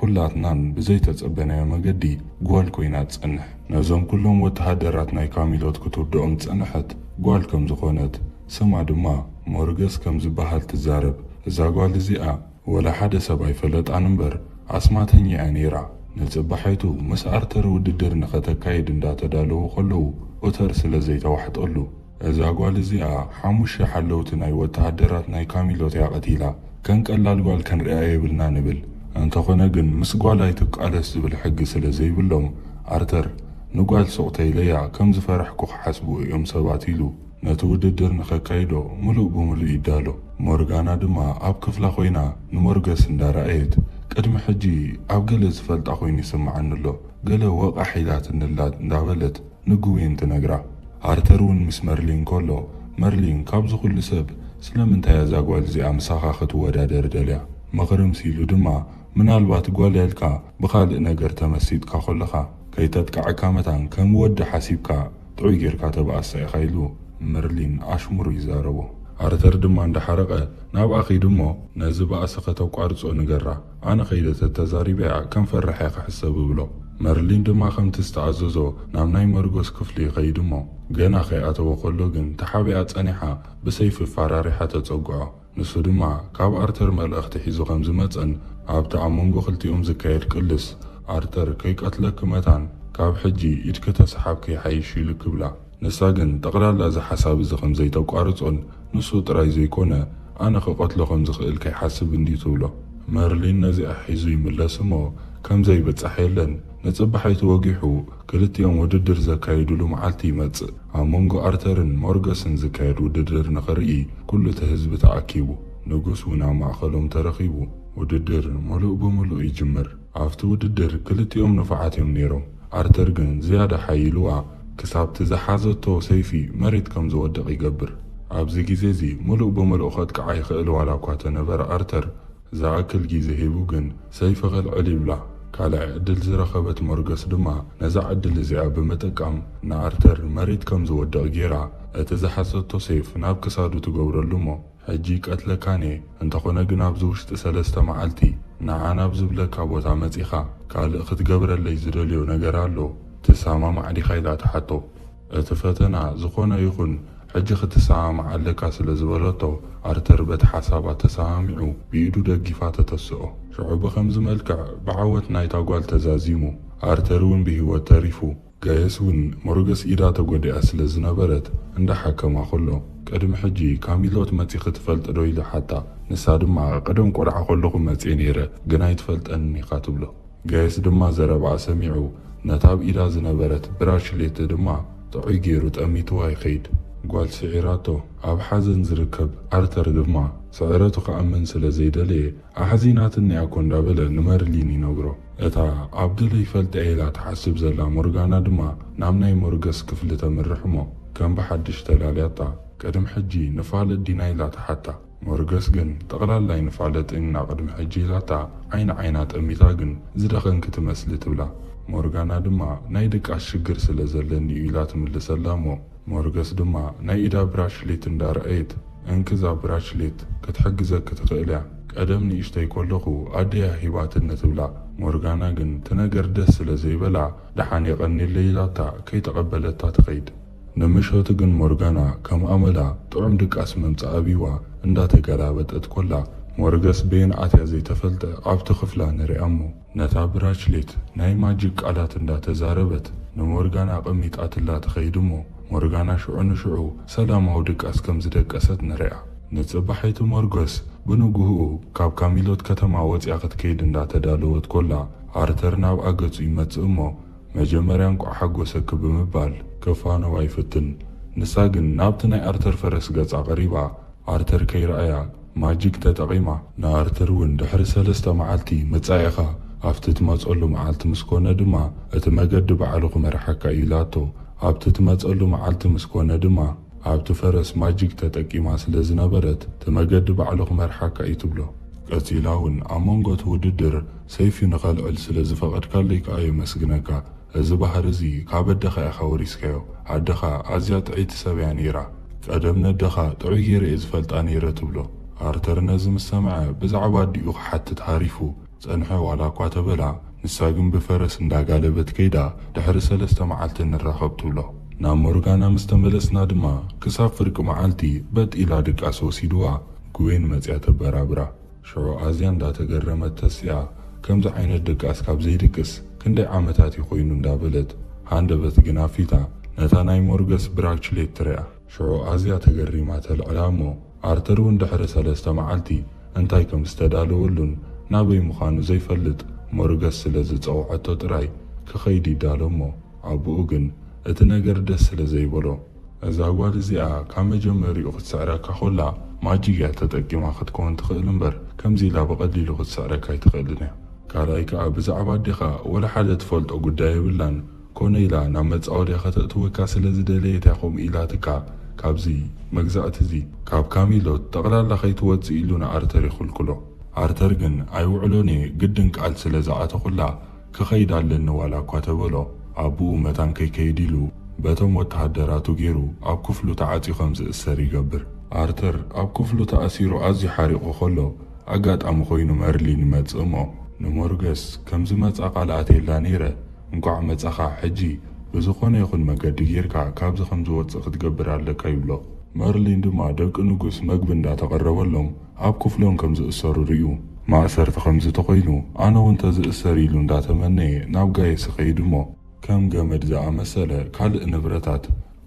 ኩላትናን ብዘይተጸበናዮ መገዲ ጓል ኮይና ትጸንሕ። ነዞም ኩሎም ወተሃደራት ናይ ካሚሎት ክትውድኦም ዝጸንሐት ጓል ከም ዝኾነት ስማ ድማ ሞርገስ ከም ዝበሃል ትዛረብ። እዛ ጓል እዚኣ ወላ ሓደ ሰብ ኣይፈለጣን እምበር ኣስማተኛ እያ ነይራ። ንጽባሒቱ ምስ ኣርተር ውድድር ንኸተካይድ እንዳተዳለዉ ከለዉ ኦተር ስለ ዘይተዋሕጠሉ እዛ ጓል እዚኣ ሓሙሽተ ሓለውቲ ናይ ወተሃደራት ናይ ካሚሎት እያ ቀቲላ። ከም ቀላል ጓል ክንሪኣ የብልና ንብል። እንተኾነ ግን ምስ ጓል ኣይትቃለስ ዝብል ሕጊ ስለ ዘይብሎም ኣርተር ንጓል ሱቕ ተይለያ ከም ዝፈራሕኩ ክሓስቡ እዮም ሰባት ኢሉ ነቲ ውድድር ንኸካይዶ ምሉእ ብምሉእ ይዳሎ። ሞርጋና ድማ ኣብ ክፍላ ኮይና ንሞርገስ እንዳረኣየት፣ ቅድሚ ሕጂ ኣብ ገለ ዝፈልጣ ኮይኑ ይስምዓኒ ኣሎ፣ ገለ ወቓሕ ኢላትኒ ኣላ እንዳበለት ንግዌን ትነግራ። ኣርተር እውን ምስ መርሊን ከሎ፣ መርሊን ካብዚ ኩሉ ሰብ ስለምንታይ እያ እዛ ጓል እዚኣ ምሳኻ ክትወዳደር ደልያ? ምኽሪ ምስ ኢሉ ድማ፣ ምናልባት ጓል ያልካ ብኻልእ ነገር ተመሲጥካ ከለኻ ከይተጥቃዕካ መታን ከም ወዲ ሓሲብካ ጥዑይ ጌርካ ተባእሳ ኢኻ ኢሉ መርሊን ኣሽሙሩ ይዛረቦ። ኣርተር ድማ እንዳሓረቐ ናብኣ ኺዱ እሞ፣ ነዚ ባእሲ ከተቋርጾ ንገራ፣ ኣነ ኸይደ ተተዛሪበያ ከም ፈርሕ እያ ክሕሰብ እብሎ። መርሊን ድማ ከምቲ ዝተኣዘዞ ናብ ናይ መርጎስ ክፍሊ ይኸይድ እሞ፣ ገና ከይኣተወ ከሎ ግን ተሓቢኣ ጸኒሓ ብሰይፊ ኣፋራሪሓ ተጸግዖ። ንሱ ድማ ካብ ኣርተር መልእኽቲ ሒዙ ከም ዝመጸን ኣብቲ ኣብ መንጎ ክልቲኦም ዝካየድ ቅልስ ኣርተር ከይቀትለኪ መታን ካብ ሕጂ ኢድኪ ተሰሓብኪ ይሓይሽ ኢሉ ክብላ፣ ንሳ ግን ጠቕላላ እዚ ሓሳብ እዚ ከም ዘይተቋርጾን ንሱ ጥራይ ዘይኮነ ኣነ ክቐትሎ ከም ዝኽእል ከይሓስብ እንድዩ ትብሎ። መርሊን ነዚኣ ሒዙ ይምለስ እሞ ከም ዘይበጽሕ የለን። ንጽባሒቱ ወጊሑ ክልቲኦም ውድድር ዘካይድሉ መዓልቲ ይመጽእ። ኣብ መንጎ ኣርተርን ሞርገስን ዝካየድ ውድድር ንኽርኢ ኩሉ እቲ ህዝቢ ተኣኪቡ። ንጉስ እውን ኣብ ማእኸሎም ተረኺቡ። ውድድር ምሉእ ብምሉእ ይጅምር። ኣብቲ ውድድር ክልቲኦም ንፉዓት እዮም ነይሮም። ኣርተር ግን ዝያዳ ሓይልዋ ክሳብ እቲ ዝሓዘቶ ሰይፊ መሬት ከም ዝወድቕ ይገብር። ኣብዚ ግዜ እዚ ምሉእ ብምሉእ ከጥቅዓ ይኽእል ዋላ እኳ ተነበረ ኣርተር፣ ዝኣክል ግዜ ሂቡ ግን ሰይፊ ከልዕል ይብላ። ካልእ ዕድል ዝረኸበት ሞርገስ ድማ ነዛ ዕድል እዚኣ ብምጥቃም ንኣርተር መሬት ከም ዝወድቕ ጌራ እቲ ዝሓዘቶ ሰይፍ ናብ ክሳዱ ትገብረሉ እሞ ሕጂ ይቀትለካን እየ፣ እንተኾነ ግን ኣብዚ ውሽጢ ሰለስተ መዓልቲ ንዓ ናብ ዝብለካ ቦታ መጺኻ ካልእ ክትገብረለይ ዝደልዮ ነገር ኣሎ፣ ትሰማማዕ ዲኻ ኢላ ትሓቶ። እቲ ፈተና ዝኾነ ይኹን ሕጂ ክትሰማማዕ ኣለካ ስለ ዝበለቶ፣ ኣርተር በቲ ሓሳባ ተሰማሚዑ ብኢዱ ደጊፋ ተተስኦ። ሽዑ ብኸምዚ መልክዕ ብዓወት ናይታ ጓል ተዛዚሙ። ኣርተር እውን ብህይወት ተሪፉ። ጋየስ እውን ሞርገስ ኢዳ ተጎዲኣ ስለ ዝነበረት እንዳሓከማ ከሎ፣ ቅድሚ ሕጂ ካሚሎት መጺኺ ትፈልጢ ዶ ኢሉ ሓታ። ንሳ ድማ ቀደም ቆልዓ ከለኹ መጽየ ነይረ፣ ግን ኣይትፈልጠንን ኢኻ ትብሎ። ጋየስ ድማ ዘረባኣ ሰሚዑ ነታ ኣብ ኢዳ ዝነበረት ብራሽሌት ድማ ጥዑይ ገይሩ ጠሚትዋ ይኸይድ። ጓል ስዒራቶ ኣብ ሓዘን ዝርከብ ኣርተር ድማ ስዕረቱ ክኣምን ስለ ዘይደለየ፣ ኣሕዚናትኒ እያ እኮ እንዳበለ ንመርሊን ይነግሮ። እታ ኣብ ድለ ይፈልጥ እየ ኢላ ትሓስብ ዘላ ሞርጋና ድማ ናብ ናይ ሞርገስ ክፍሊ ተምርሕ እሞ ከም ብሓድሽ ተላልያታ። ቅድሚ ሕጂ ንፋለጥ ዲና ኢላ ትሓታ። ሞርገስ ግን ጠቕላላ ኣይንፋለጥን ኢና ቅድሚ ሕጂ ኢላታ ዓይኒ ዓይና ጠሚታ ግን ዝደኸንኪ ትመስሊ ትብላ። ሞርጋና ድማ ናይ ድቃስ ሽግር ስለ ዘለኒ እዩ ኢላ ትምልሰላ እሞ ሞርገስ ድማ ናይ ኢዳ ብራሽሌት እንዳረኣየት፣ እንክዛ ብራሽሌት ክትሕግዘኪ ትኽእል እያ። ቀደም ንእሽተይ ከለኹ ኣደያ ሂባትኒ ትብላ። ሞርጋና ግን እቲ ነገር ደስ ስለ ዘይበላ ደሓን የቐንየለይ ኢላታ ከይተቐበለታ ትኸይድ። ንምሸቱ ግን ሞርጋና ከም ኣመላ ጥዑም ድቃስ ምምጻእ ኣብይዋ እንዳተገላበጠት ኮላ ሞርገስ በየን ኣትያ ዘይተፈልጠ ኣብቲ ክፍላ ንሪኣ እሞ ነታ ብራችሌት ናይ ማጂክ ቃላት እንዳተዛረበት ንሞርጋና ኣቐሚጣትላ ትኸይድ እሞ ሞርጋና ሽዑ ንሽዑ ሰላማዊ ድቃስ ከም ዝደቀሰት ንሪኣ። ንጽባሒቱ ሞርገስ ብንግህኡ ካብ ካሚሎት ከተማ ወጺኣ ክትከይድ እንዳተዳለወት ኮላ ኣርተር ናብኣ ገጹ ይመጽእ እሞ መጀመርያ እንቋዕ ሓጎሰኪ ብምባል ክፋነዋ ይፍትን። ንሳ ግን ናብቲ ናይ ኣርተር ፈረስ ገጻ ቀሪባ ኣርተር ከይረኣያ ማጂክ ተጠቒማ ንኣርተር እውን ድሕሪ ሰለስተ መዓልቲ ምጻእ ኢኻ፣ ኣብቲ ትመጸሉ መዓልቲ ምስ ኮነ ድማ እቲ መገዲ ባዕሉ ክመርሓካ እዩ ኢላቶ። ኣብቲ ትመጸሉ መዓልቲ ምስ ኮነ ድማ ኣብቲ ፈረስ ማጂክ ተጠቂማ ስለ ዝነበረት እቲ መገዲ ባዕሉ ክመርሓካ እዩ ትብሎ። ቀጺላ እውን ኣብ መንጎ እቲ ውድድር ሰይፊ ንኸልዕል ስለ ዝፈቐድካለይ ከኣ የመስግነካ። እዚ ባህሪ እዚ ካብ ኣደኻ ኢኻ ወሪስካዮ። ኣደኻ ኣዝያ ጥዕይቲ ሰብ እያ ነይራ። ቀደም ነደኻ ጥዑይ ገይረ እየ ዝፈልጣ ነይረ ትብሎ። ኣርተር ነዚ ምስ ሰምዐ ብዛዕባ ኣዲኡ ክሓትት ሃሪፉ ጸንሐ ዋላ እኳ ተበላ፣ ንሳ ግን ብፈረስ እንዳጋለበት ከይዳ ድሕሪ ሰለስተ መዓልቲ ንራኸብ ትብሎ። ናብ ሞርጋና ምስ ተመለስና ድማ ክሳብ ፍርቂ መዓልቲ በጥ ኢላ ድቃስ ወሲድዋ ግዌን መጽያ ተበራብራ። ሽዑ ኣዝያ እንዳተገረመት ተሲኣ፣ ከምዚ ዓይነት ድቃስ ካብ ዘይድቅስ ክንደይ ዓመታት እዩ ኮይኑ እንዳበለት ሃንደበት ግን ኣፊታ ነታ ናይ ሞርገስ ብራችሌት ትሪኣ። ሽዑ ኣዝያ ተገሪማ ተልዕላ እሞ ኣርተር እውን ድሕሪ ሰለስተ መዓልቲ እንታይ ከም ዝተዳለወሉን ናበይ ምዃኑ ዘይፈልጥ ሞርገስ ስለ ዝጸውዐቶ ጥራይ ክኸይድ ይዳሎ እሞ ኣቦኡ ግን እቲ ነገር ደስ ስለ ዘይበሎ፣ "እዛ ጓል እዚኣ ካብ መጀመሪኡ ክትስዕረካ ኮላ ማጂክ እያ ተጠቂማ ክትከውን ትኽእል እምበር፣ ከምዚ ኢላ ብቐሊሉ ክትስዕረካ ኣይትኽእልን እያ። ካልኣይ ከኣ ብዛዕባ ኣዴኻ ወላ ሓደ ትፈልጦ ጉዳይ የብላን፣ ኮነ ኢላ ናብ መጻወድያ ከተእትወካ ስለ ዝደለየት እያ ከምኡ ኢላትካ፣ ካብዚ መግዛእቲ እዚ ካብ ካሚሎት ጠቕላላ ከይትወጽእ" ኢሉ ንኣርተር ይኽልክሎ። ኣርተር ግን "ኣይውዕሎን እየ፣ ግድን ቃል ስለ ዝኣተኹላ ክኸይድ ኣለኒ" ዋላ እኳ ተበሎ፣ ኣቦኡ መታን ከይከይድ ኢሉ በቶም ወተሃደራቱ ገይሩ ኣብ ክፍሉ ተዓጽዩ ከም ዝእሰር ይገብር። ኣርተር ኣብ ክፍሉ ተኣሲሩ ኣዝዩ ሓሪቑ ከሎ፣ ኣጋጣሚ ኮይኑ መርሊን ይመጽእ እሞ፣ ንሞርገስ "ከም ዝመጻ ቃል ኣትየላ ነይረ፣ እንቋዕ መጻኻ፣ ሕጂ ብዝኾነ ይኹን መገዲ ጌርካ ካብዚ ከም ዝወጽእ ክትገብር ኣለካ" ይብሎ። መርሊን ድማ ደቂ ንጉስ መግቢ እንዳተቐረበሎም ኣብ ክፍሎም ከም ዝእሰሩ ርእዩ፣ ማእሰርቲ ከም ዝተኾይኑ፣ ኣነ እውን ተዝእሰር ኢሉ እንዳተመነየ ናብ ጋየስ ይኸይድ እሞ፣ ከም ገመድ ዝኣመሰለ ካልእ ንብረታት፣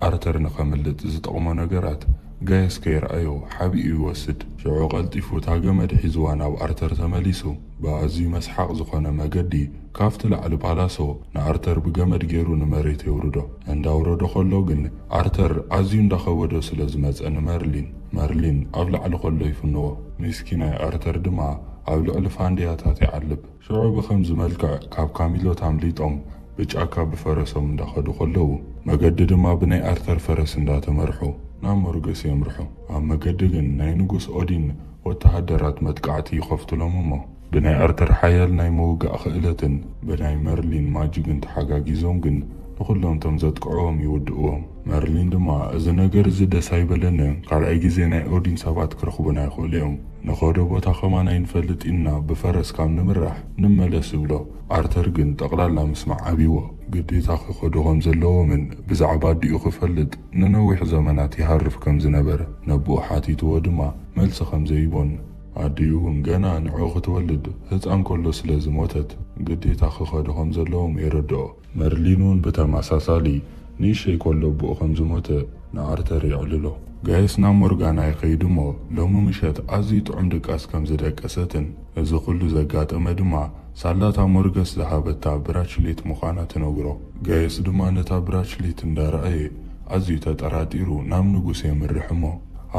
ኣርተር ንኸምልጥ ዝጠቕሞ ነገራት ጋየስ ከይረኣዮ ሓቢኡ ይወስድ። ሽዑ ቀልጢፉ እታ ገመድ ሒዝዋ ናብ ኣርተር ተመሊሱ፣ ብኣዝዩ መስሓቕ ዝኾነ መገዲ ካብቲ ላዕሊ ፓላሶ ንኣርተር ብገመድ ገይሩ ንመሬት የውርዶ። እንዳውረዶ ከሎ ግን ኣርተር ኣዝዩ እንዳኸበዶ ስለ ዝመጸ ንመርሊን፣ መርሊን ኣብ ላዕሊ ከሎ ይፍንዎ። ምስኪናይ ኣርተር ድማ ኣብ ልዕሊ ፋንድያታት ይዓልብ። ሽዑ ብኸምዚ መልክዕ ካብ ካሚሎት ኣምሊጦም ብጫካ ብፈረሶም እንዳኸዱ ከለዉ፣ መገዲ ድማ ብናይ ኣርተር ፈረስ እንዳተመርሑ ናብ ሞርገስ የምርሑ። ኣብ መገዲ ግን ናይ ንጉስ ኦዲን ወተሃደራት መጥቃዕቲ ይኸፍቱሎም እሞ፣ ብናይ ኣርተር ሓያል ናይ ምውጋእ ክእለትን ብናይ መርሊን ማጂግን ተሓጋጊዞም ግን ንኹሎም እቶም ዘጥቅዕዎም ይውድእዎም። መርሊን ድማ "እዚ ነገር እዚ ደስ ኣይበለንን፣ ካልኣይ ግዜ ናይ ኦዲን ሰባት ክረኽቡና ይኽእሉ እዮም፣ ንኸዶ ቦታ ከማን ኣይንፈልጥ ኢና፣ ብፈረስ ካብ ንምራሕ ንመለስ" ይብሎ። ኣርተር ግን ጠቕላላ ምስማዕ ኣብይዎ፣ ግዴታ ክኸዱ ከም ዘለዎምን ብዛዕባ ኣዲኡ ክፈልጥ ንነዊሕ ዘመናት ይሃርፍ ከም ዝነበረ ነቦኡ ሓቲትዎ ድማ መልሲ ከም ዘይቦን ኣዲኡ እውን ገና ንዕኡ ክትወልድ ህፃን ከሎ ስለ ዝሞተት ግዴታ ክኸዱ ከም ዘለዎም የረድኦ። መርሊን እውን ብተመሳሳሊ ንእሽተይ ከሎ ኣቦኡ ከም ዝሞተ ንኣርተር የዕልሎ። ጋየስ ናብ ሞርጋና ይኸይድ እሞ ሎሚ ምሸት ኣዝዩ ጥዑም ድቃስ ከም ዝደቀሰትን እዚ ኩሉ ዘጋጠመ ድማ ሳላታ ሞርገስ ዝሃበታ ብራችሌት ምዃና ትነግሮ። ጋየስ ድማ ነታ ብራችሌት እንዳረኣየ ኣዝዩ ተጠራጢሩ ናብ ንጉስ የምርሕ እሞ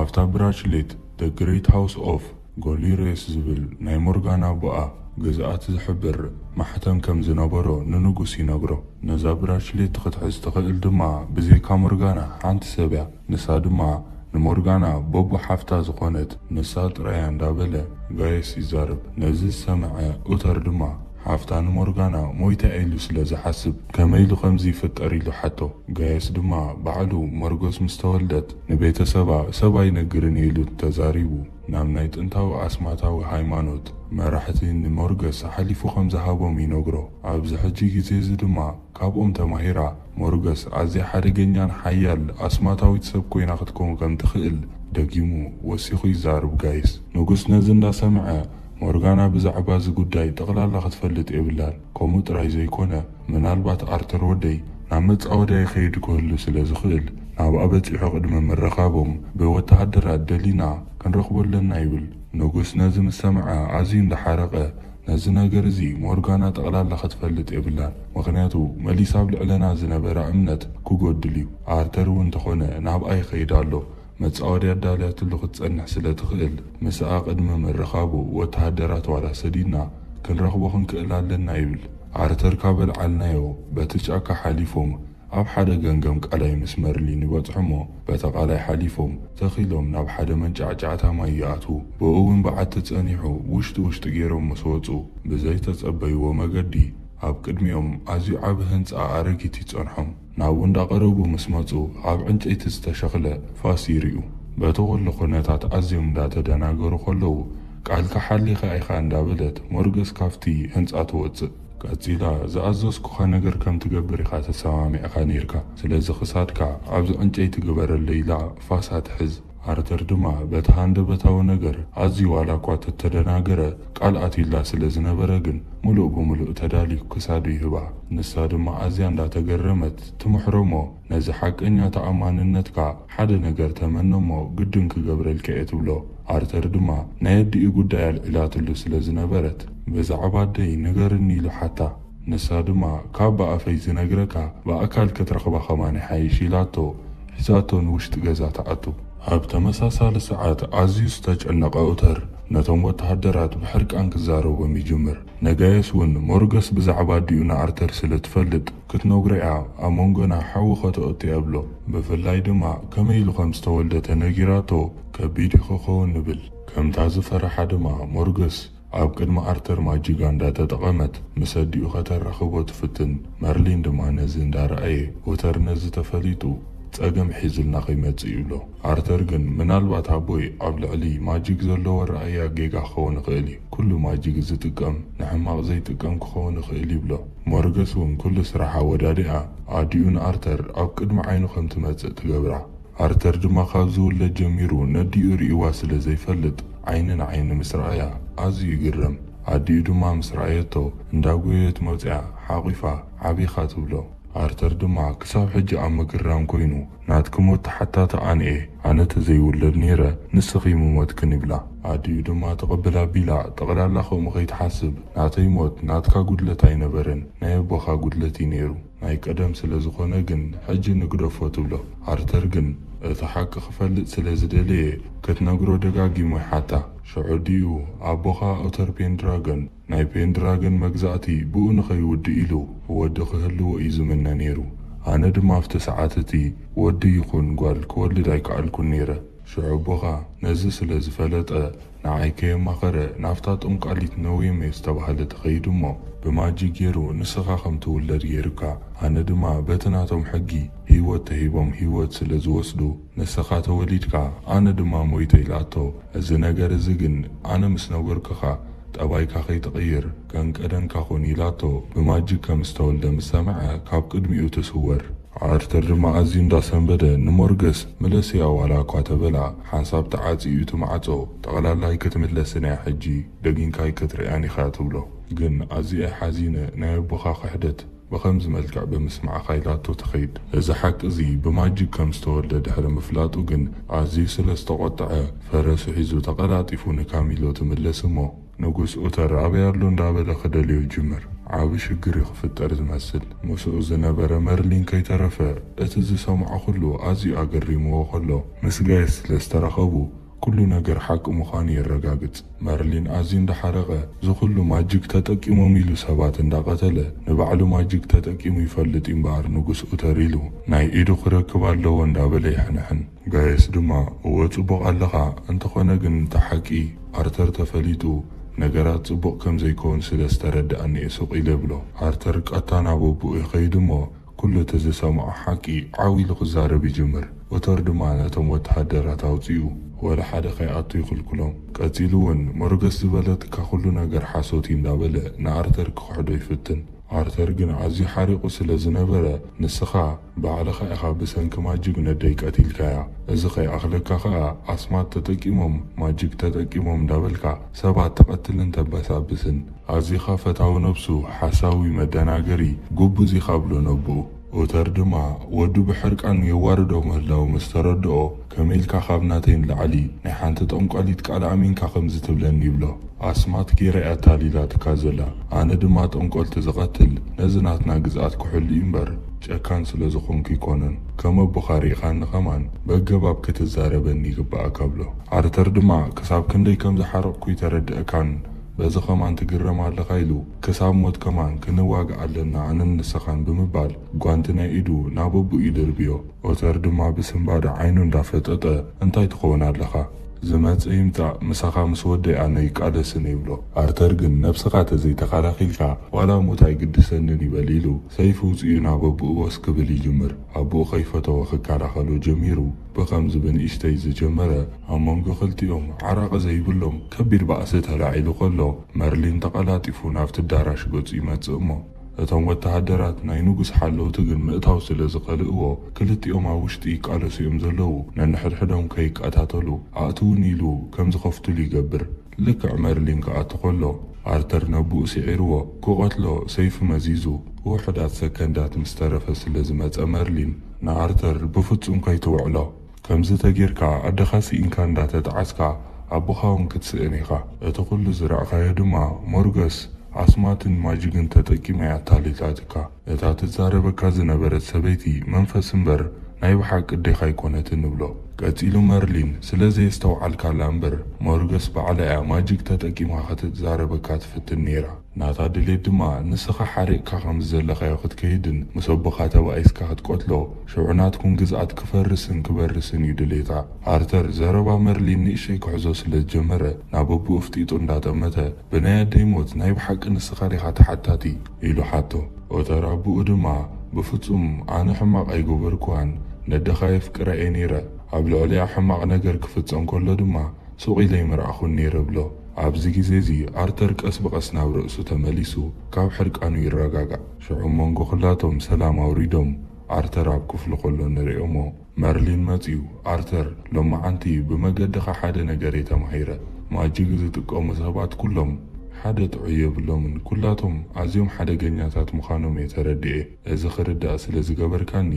ኣብታ ብራችሌት The Great House of ጎሊሬስ ዝብል ናይ ሞርጋና ኣቦኣ ግዝኣት ዝሕብር ማሕተም ከም ዝነበሮ ንንጉስ ይነግሮ። ነዛ ብራችሌት ክትሕዝ ትኽእል ድማ ብዘይካ ሞርጋና ሓንቲ ሰብ እያ። ንሳ ድማ ንሞርጋና በቦ ሓፍታ ዝኾነት ንሳ ጥራያ እንዳበለ ጋየስ ይዛረብ። ነዚ ዝሰምዐ ኡተር ድማ ሓፍታ ንሞርጋና ሞይታ ኢሉ ስለ ዝሓስብ ከመይ ኢሉ ከምዚ ይፍጠር ኢሉ ሓቶ። ጋየስ ድማ ባዕሉ ሞርገስ ምስ ተወልደት ንቤተሰባ ሰብ ኣይነግርን ኢሉ ተዛሪቡ ናብ ናይ ጥንታዊ ኣስማታዊ ሃይማኖት መራሕቲ ንሞርገስ ሓሊፉ ከም ዝሃቦም ይነግሮ። ኣብዚ ሕጂ ግዜ እዚ ድማ ካብኦም ተማሂራ ሞርገስ ኣዝያ ሓደገኛን ሓያል ኣስማታዊት ሰብ ኮይና ክትከውን ከም ትኽእል ደጊሙ ወሲኹ ይዛርብ ጋይስ። ንጉስ ነዚ እንዳሰምዐ ሞርጋና ብዛዕባ እዚ ጉዳይ ጠቕላላ ክትፈልጥ የብላን። ከምኡ ጥራይ ዘይኮነ ምናልባት ኣርተር ወደይ ናብ መጻወድያ ይኸይድ ክህሉ ስለ ዝኽእል ናብኣ በጺሑ ቅድሚ ምርኻቦም ብወተሃደራት ደሊና ክንረኽቦ ኣለና ይብል። ንጉስ ነዚ ምስ ሰምዐ ኣዝዩ እንዳሓረቐ ነዚ ነገር እዚ ሞርጋና ጠቕላላ ክትፈልጥ የብላን፣ ምኽንያቱ መሊሳ ኣብ ልዕለና ዝነበራ እምነት ክጎድል እዩ። ኣርተር እውን እንተኾነ ናብኣ ይኸይድ ኣሎ። መጻወድያ ኣዳልያትሉ ክትጸንሕ ስለ ትኽእል ምስኣ ቅድሚ ምርኻቡ ወተሃደራት ዋላ ሰዲድና ክንረኽቦ ክንክእል ኣለና ይብል። ኣርተር ካብ ኣልዓልናዮ በቲ ጫካ ሓሊፎም ኣብ ሓደ ገምገም ቃላይ ምስ መርሊን ይበጽሑ እሞ በቲ ቃላይ ሓሊፎም ተኺሎም ናብ ሓደ መንጫዕጫዕታ ማይ ይኣትዉ። ብኡ እውን በዓቲ ጸኒሑ ውሽጢ ውሽጢ ገይሮም ምስ ወጹ ብዘይተጸበይዎ መገዲ ኣብ ቅድሚኦም ኣዝዩ ዓቢ ህንጻ ኣረጊት ይጸንሖም። ናብኡ እንዳቐረቡ ምስ መጹ ኣብ ዕንጨይቲ ዝተሸኽለ ፋስ ይርእዩ። በቲ ኩሉ ኩነታት ኣዝዮም እንዳተደናገሩ ከለዉ ቃልካ ሓሊኻ ኢኻ እንዳበለት ሞርገስ ካብቲ ህንጻ ትወጽእ። ቀጺላ ዝኣዘዝኩኻ ነገር ከም ትገብር ኢኻ ተሰማሚዕካ ነይርካ፣ ስለዚ ክሳድካ ኣብዚ ዕንጨይቲ ግበረለይ ኢላ ፋሳ ትሕዝ። ኣርተር ድማ በቲ ሃንደበታዊ ነገር ኣዝዩ ዋላ እኳ ተተደናገረ ቃል ኣትዩላ ስለ ዝነበረ ግን ምሉእ ብምሉእ ተዳልዩ ክሳዱ ይህባ። ንሳ ድማ ኣዝያ እንዳተገረመት ትምሕሮ እሞ ነዚ ሓቀኛ ተኣማንነትካ ሓደ ነገር ተመነ እሞ ግድን ክገብረልካ እየ ትብሎ። ኣርተር ድማ ናይ ኣዲኡ ጉዳይ ኣልዒላትሉ ስለ ዝነበረት ብዛዕባ ኣደይ ንገርኒ ኢሉ ሓታ። ንሳ ድማ ካብ ብኣፈይ ዝነግረካ ብኣካል ክትረኽባ ከማን ይሓይሽ ኢላቶ ሒዛቶ ንውሽጢ ገዛ ትኣቱ። ኣብ ተመሳሳሊ ሰዓት ኣዝዩ ዝተጨነቐ ኡተር ነቶም ወተሃደራት ብሕርቃን ክዛረቦም ይጅምር። ነጋየስ እውን ሞርገስ ብዛዕባ ኣዲኡ ንኣርተር ስለ ትፈልጥ ክትነግሮ እያ፣ ኣብ መንጎና ሓዊ ከተእቱ እያ ብሎ። ብፍላይ ድማ ከመይ ኢሉ ከም ዝተወልደ ተነጊራቶ ከቢድ እዩ ክኸውን ንብል። ከምታ ዝፈረሓ ድማ ሞርገስ ኣብ ቅድሚ ኣርተር ማጂጋ እንዳተጠቐመት ምስ ኣዲኡ ከተራኽቦ ትፍትን። መርሊን ድማ ነዚ እንዳረኣየ ኡተር ነዚ ተፈሊጡ ጸገም ሒዝልና ከይመጽእ ይብሎ። ኣርተር ግን ምናልባት ኣቦይ ኣብ ልዕሊ ማጂክ ዘለዎ ረኣያ ጌጋ ክኸውን ይኽእል እዩ። ኩሉ ማጂክ ዝጥቀም ንሕማቕ ዘይጥቀም ክኸውን ይኽእል ይብሎ። ሞርገስ እውን ኩሉ ስራሕ ኣወዳዲኣ ኣዲኡ ንኣርተር ኣብ ቅድሚ ዓይኑ ከም ትመጽእ ትገብራ። ኣርተር ድማ ካብ ዝውለድ ጀሚሩ ነዲኡ ርእይዋ ስለ ዘይፈልጥ ዓይኒ ንዓይኒ ምስ ረኣያ ኣዝዩ ይግረም። ኣዲኡ ድማ ምስ ረኣየቶ እንዳጎየየት መውጽያ ሓቒፋ ዓቢኻ ትብሎ። ኣርተር ድማ ክሳብ ሕጂ ኣብ ምግርራም ኮይኑ ናትኪ ሞት ተሓታቲ ኣነ እየ፣ ኣነ ተዘይውለድ ነይረ ንስኺ ምሞትክን ይብላ። ኣዲኡ ድማ ትቕብል ኣቢላ ጠቕላላ ከምኡ ከይትሓስብ ናተይ ሞት ናትካ ጉድለት ኣይነበረን ናይ ኣቦኻ ጉድለት እዩ ነይሩ። ናይ ቀደም ስለ ዝኾነ ግን ሕጂ ንግደፎ ትብሎ። ኣርተር ግን እቲ ሓቂ ክፈልጥ ስለ ዝደለየ ክትነግሮ ደጋጊሙ ይሓታ። ሽዑ ዲኡ ኣቦኻ ኦተር ፔንድራገን ናይ ፔንድራገን መግዛእቲ ብኡ ንኸይውድእ ኢሉ ወዲ ክህልዎ እዩ ዝምነ ነይሩ። ኣነ ድማ ኣብቲ ሰዓት እቲ ወዲ ይኹን ጓል ክወልድ ኣይከኣልኩን ነይረ። ሽዑ ኣቦኻ ነዚ ስለ ዝፈለጠ ንዓይ ከየማኸረ ናብታ ጠንቋሊት ነዌሜ ዝተባህለ ተኸይዱ እሞ ብማጂክ ገይሩ ንስኻ ከም ትውለድ ገይሩካ። ኣነ ድማ በቲ ናቶም ሕጊ ህይወት ተሂቦም ህይወት ስለ ዝወስዱ ንስኻ ተወሊድካ ኣነ ድማ ሞይተ ኢላቶ። እዚ ነገር እዚ ግን ኣነ ምስ ነገርኩኻ ጠባይካ ከይትቕይር ከንቀደንካ ኹን ኢላቶ ብማጂክ ከም ዝተወልደ ምስ ሰምዐ ካብ ቅድሚኡ ትስወር። ኣርተር ድማ ኣዝዩ እንዳሰንበደ ንሞርገስ ምለስያ ዋላ እኳ ተበላ ሓንሳብ ተዓጽዩ እቲ ማዕጾ ጠቕላላ ኣይክትምለስን እያ ሕጂ ደጊምካ ኣይክትርእያን ኢኻ ትብሎ። ግን ኣዝየ ሓዚነ ናይ ኣቦኻ ክሕደት ብኸምዚ መልክዕ ብምስማዕኻ ኢላቶ ትኸይድ። እዚ ሓቂ እዚ ብማጂክ ከም ዝተወልደ ድሕሪ ምፍላጡ ግን ኣዝዩ ስለ ዝተቖጥዐ ፈረሱ ሒዙ ተቐላጢፉ ንካሚሎ ትምለስ እሞ ንጉስ ኡተር ኣበይ ኣሎ እንዳበለ ክደልዮ ይጅምር። ዓቢ ሽግር እዩ ክፍጠር ዝመስል። ምስኡ ዝነበረ መርሊን ከይተረፈ እቲ ዝሰምዖ ኩሉ ኣዝዩ ኣገሪምዎ ከሎ ምስ ጋየስ ስለ ዝተራኸቡ ኩሉ ነገር ሓቂ ምዃኑ የረጋግጽ። መርሊን ኣዝዩ እንዳሓረቐ እዚ ኩሉ ማጂክ ተጠቂሞም ኢሉ ሰባት እንዳቐተለ ንባዕሉ ማጂክ ተጠቂሙ ይፈልጥ እምበኣር ንጉስ ኡተር ኢሉ ናይ ኢዱ ክረክብ ኣለዎ እንዳበለ ይሕንሕን። ጋየስ ድማ እወ ጽቡቕ ኣለኻ፣ እንተኾነ ግን እቲ ሓቂ ኣርተር ተፈሊጡ ነገራት ጽቡቕ ከም ዘይከውን ስለ ዝተረድኣኒ እየ ሱቕ ኢለ ብሎ። ኣርተር ቀጥታ ናብ ኣቦኡ ይኸይድ እሞ ኩሉ እቲ ዝሰምዖ ሓቂ ዓው ኢሉ ክዛረብ ይጅምር። ኡተር ድማ ነቶም ወተሃደራት ኣውጺኡ ወላ ሓደ ከይኣቱ ይኽልክሎም። ቀጺሉ እውን ሞርገስ ዝበለትካ ኩሉ ነገር ሓሶት እዩ እንዳበለ ንኣርተር ክኽሕዶ ይፍትን። ኣርተር ግን ኣዝዩ ሓሪቑ ስለ ዝነበረ ንስኻ ባዕልኻ ኢኻ ብሰንኪ ማጂክ ነደይ ቀቲልካያ፣ እዚ ከይኣኽለካ ኸኣ ኣስማት ተጠቂሞም ማጂክ ተጠቂሞም እንዳበልካ ሰባት ተቐትልን ተበሳብስን ኣዚኻ ፈታዊ ነብሱ ሓሳዊ መደናገሪ ጉቡዝ ኢኻ ብሎ ነብኡ። ኡተር ድማ ወዱ ብሕርቃን የዋርዶ ምህላው ምስ ተረድኦ ከመይ ኢልካ ካብ ናተይ ንላዕሊ ናይ ሓንቲ ጠንቋሊት ቃል ኣሚንካ ከምዚ ትብለኒ ይብሎ። ኣስማት ጌራ እያ ኣታሊላትካ ዘላ። ኣነ ድማ ጠንቆልቲ ዝቐትል ነዚ ናትና ግዝኣት ክሕሉ እዩ እምበር ጨካን ስለ ዝኾንኩ ይኮነን። ከም ኣቦኻ ርኢኻኒ ከማን በገባብ ክትዛረበኒ ይግብኣካ ብሎ። ኣርተር ድማ ክሳብ ክንደይ ከም ዝሓረቕኩ ይተረድእካን በዚ ከማን ትግረም ኣለኻ ኢሉ ክሳብ ሞት ከማን ክንዋጋእ ኣለና ኣነን ንስኻን ብምባል ጓንቲ ናይ ኢዱ ናብ ኣቦኡ ይድርብዮ። ኦተር ድማ ብስንባደ ዓይኑ እንዳፈጠጠ እንታይ ትኸውን ኣለኻ? ዝመጽእ ይምጻእ ምሳኻ ምስ ወደይ ኣነ ይቃለስን ይብሎ። ኣርተር ግን ነብስኻ ተዘይተኻላኺልካ ዋላ ሞት ኣይግድሰንን ይበል ኢሉ ሰይፉ ውጽኡ ናብ ኣቦኡ ወስ ክብል ይጅምር። ኣቦኡ ከይፈተወ ክከላኸሎ ጀሚሩ። ብኸምዚ ብንእሽተይ ዝጀመረ ኣብ መንጎ ክልቲኦም ዓራቒ ዘይብሎም ከቢድ ባእሲ ተላዒሉ ከሎ መርሊን ተቐላጢፉ ናብቲ ኣዳራሽ ገጹ ይመጽእ እሞ እቶም ወተሃደራት ናይ ንጉስ ሓለውቲ ግን ምእታው ስለ ዝኸልእዎ ክልቲኦም ኣብ ውሽጢ ይቃለሱ እዮም ዘለዉ። ነንሕድሕዶም ከይቀታተሉ ኣእትውኒ ኢሉ ከም ዝኸፍትሉ ይገብር። ልክዕ መርሊን ክኣቱ ከሎ ኣርተር ነብኡ ስዒርዎ ክቐትሎ ሰይፉ መዚዙ ውሑዳት ሰከንዳት ምስ ተረፈ ስለ ዝመጸ መርሊን ንኣርተር ብፍጹም ከይትውዕሎ ከምዚ ተጌርካ ኣደኻ ስኢንካ እንዳተጣዓስካ ኣቦኻ እውን ክትስእን ኢኻ። እቲ ኩሉ ዝረኣኻዮ ድማ ሞርገስ ኣስማትን ማጂግን ተጠቂማ እያ ኣታሊላትካ። እታ ትዛረበካ ዝነበረት ሰበይቲ መንፈስ እምበር ናይ ብሓቂ ኣዴኻ ኣይኮነትን ንብሎ። ቀጺሉ መርሊን ስለ ዘየስተውዓልካላ እምበር ሞርገስ ባዕላ እያ ማጂግ ተጠቂማ ክትዛረበካ ትፍትን ነይራ። ናታ ድሌት ድማ ንስኻ ሓሪቕካ ከም ዘለኻዮ ክትከይድን ምስ ኣቦኻ ተባኢስካ ክትቀትሎ ሽዑ ናትኩም ግዝኣት ክፈርስን ክበርስን እዩ ድሌታ። ኣርተር ዘረባ መርሊን ንእሽተይ ክሕዞ ስለ ዝጀመረ ናብ ኣቦኡ ኣፍጢጡ እንዳጠመተ ብናይ ኣደይ ሞት ናይ ብሓቂ ንስኻ ዲኻ ተሓታቲ ኢሉ ሓቶ። ኦተር ኣቦኡ ድማ ብፍጹም ኣነ ሕማቕ ኣይገበርኩዋን፣ ነደኻ የፍቅራ እየ ነይረ፣ ኣብ ልዕሊኣ ሕማቕ ነገር ክፍጸም ከሎ ድማ ሱቕ ኢለ ኣይምረኣኹን ነይረ ብሎ። ኣብዚ ግዜ እዚ ኣርተር ቀስ ብቐስ ናብ ርእሱ ተመሊሱ ካብ ሕርቃኑ ይረጋጋእ። ሽዑ መንጎ ኩላቶም ሰላም ኣውሪዶም ኣርተር ኣብ ክፍሉ ከሎ ንርእዮሞ። መርሊን መጺኡ፣ ኣርተር፣ ሎማዓንቲ ብመገድኻ ሓደ ነገር እየ ተማሂረ። ማጂግ ዝጥቀሙ ሰባት ኩሎም ሓደ ጥዑይ የብሎምን ኩላቶም ኣዝዮም ሓደገኛታት ምዃኖም እየ ተረዲኤ። እዚ ክርዳእ ስለ ዝገበርካኒ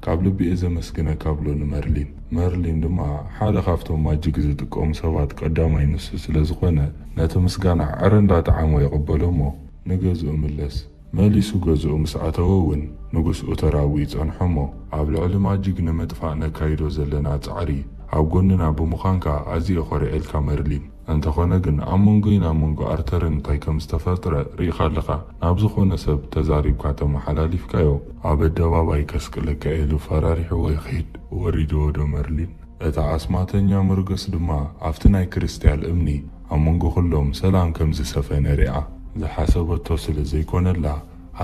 ካብ ልቢ እየ ዘመስግነካ ብሎ ንመርሊን። መርሊን ድማ ሓደ ካብቶም ማጂግ ዝጥቀሙ ሰባት ቀዳማይ ንሱ ስለ ዝኾነ ነቲ ምስጋና ዕረ እንዳጠዓሞ ይቕበሎ እሞ ንገዝኡ ምለስ። መሊሱ ገዝኡ ምስ ኣተወ እውን ንጉስ ኡተራዊ ይጸንሖ እሞ ኣብ ልዕሊ ማጂግ ንምጥፋእ ነካይዶ ዘለና ጻዕሪ ኣብ ጎንና ብምዃንካ ኣዝየ ኮሪዐልካ መርሊን። እንተኾነ ግን ኣብ መንጎይን ኣብ መንጎ ኣርተርን እንታይ ከም ዝተፈጥረ ርኢኻ ኣለኻ። ናብ ዝኾነ ሰብ ተዛሪብካ ተመሓላሊፍካዮ ኣብ ኣደባባይ ከስቅለካ ኢሉ ፈራሪሕዎ ይኸይድ። ወሪድዎ ዶ መርሊን? እታ ኣስማተኛ መርገስ ድማ ኣብቲ ናይ ክርስትያል እምኒ ኣብ መንጎ ኩሎም ሰላም ከም ዝሰፈነ ሪኣ ዝሓሰበቶ ስለ ዘይኮነላ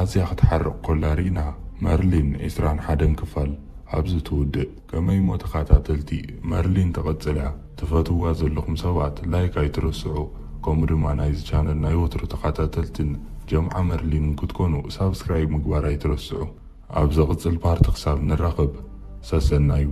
ኣዝያ ክትሓርቕ ኮላ ርኢና መርሊን ዕስራን ሓደን ክፋል ኣብዚ ትውድእ። ከመይ እሞ ተኸታተልቲ መርሊን ትቕጽል እያ። ትፈትዋ ዘለኹም ሰባት ላይክ ኣይትረስዑ። ከምኡ ድማ ናይዚ ቻነል ናይ ወትሩ ተኸታተልትን ጀምዓ መርሊንን ክትኮኑ ሳብስክራይብ ምግባር ኣይትረስዑ። ኣብ ዘቕጽል ፓርቲ ክሳብ ንራኸብ ሰሰናዩ።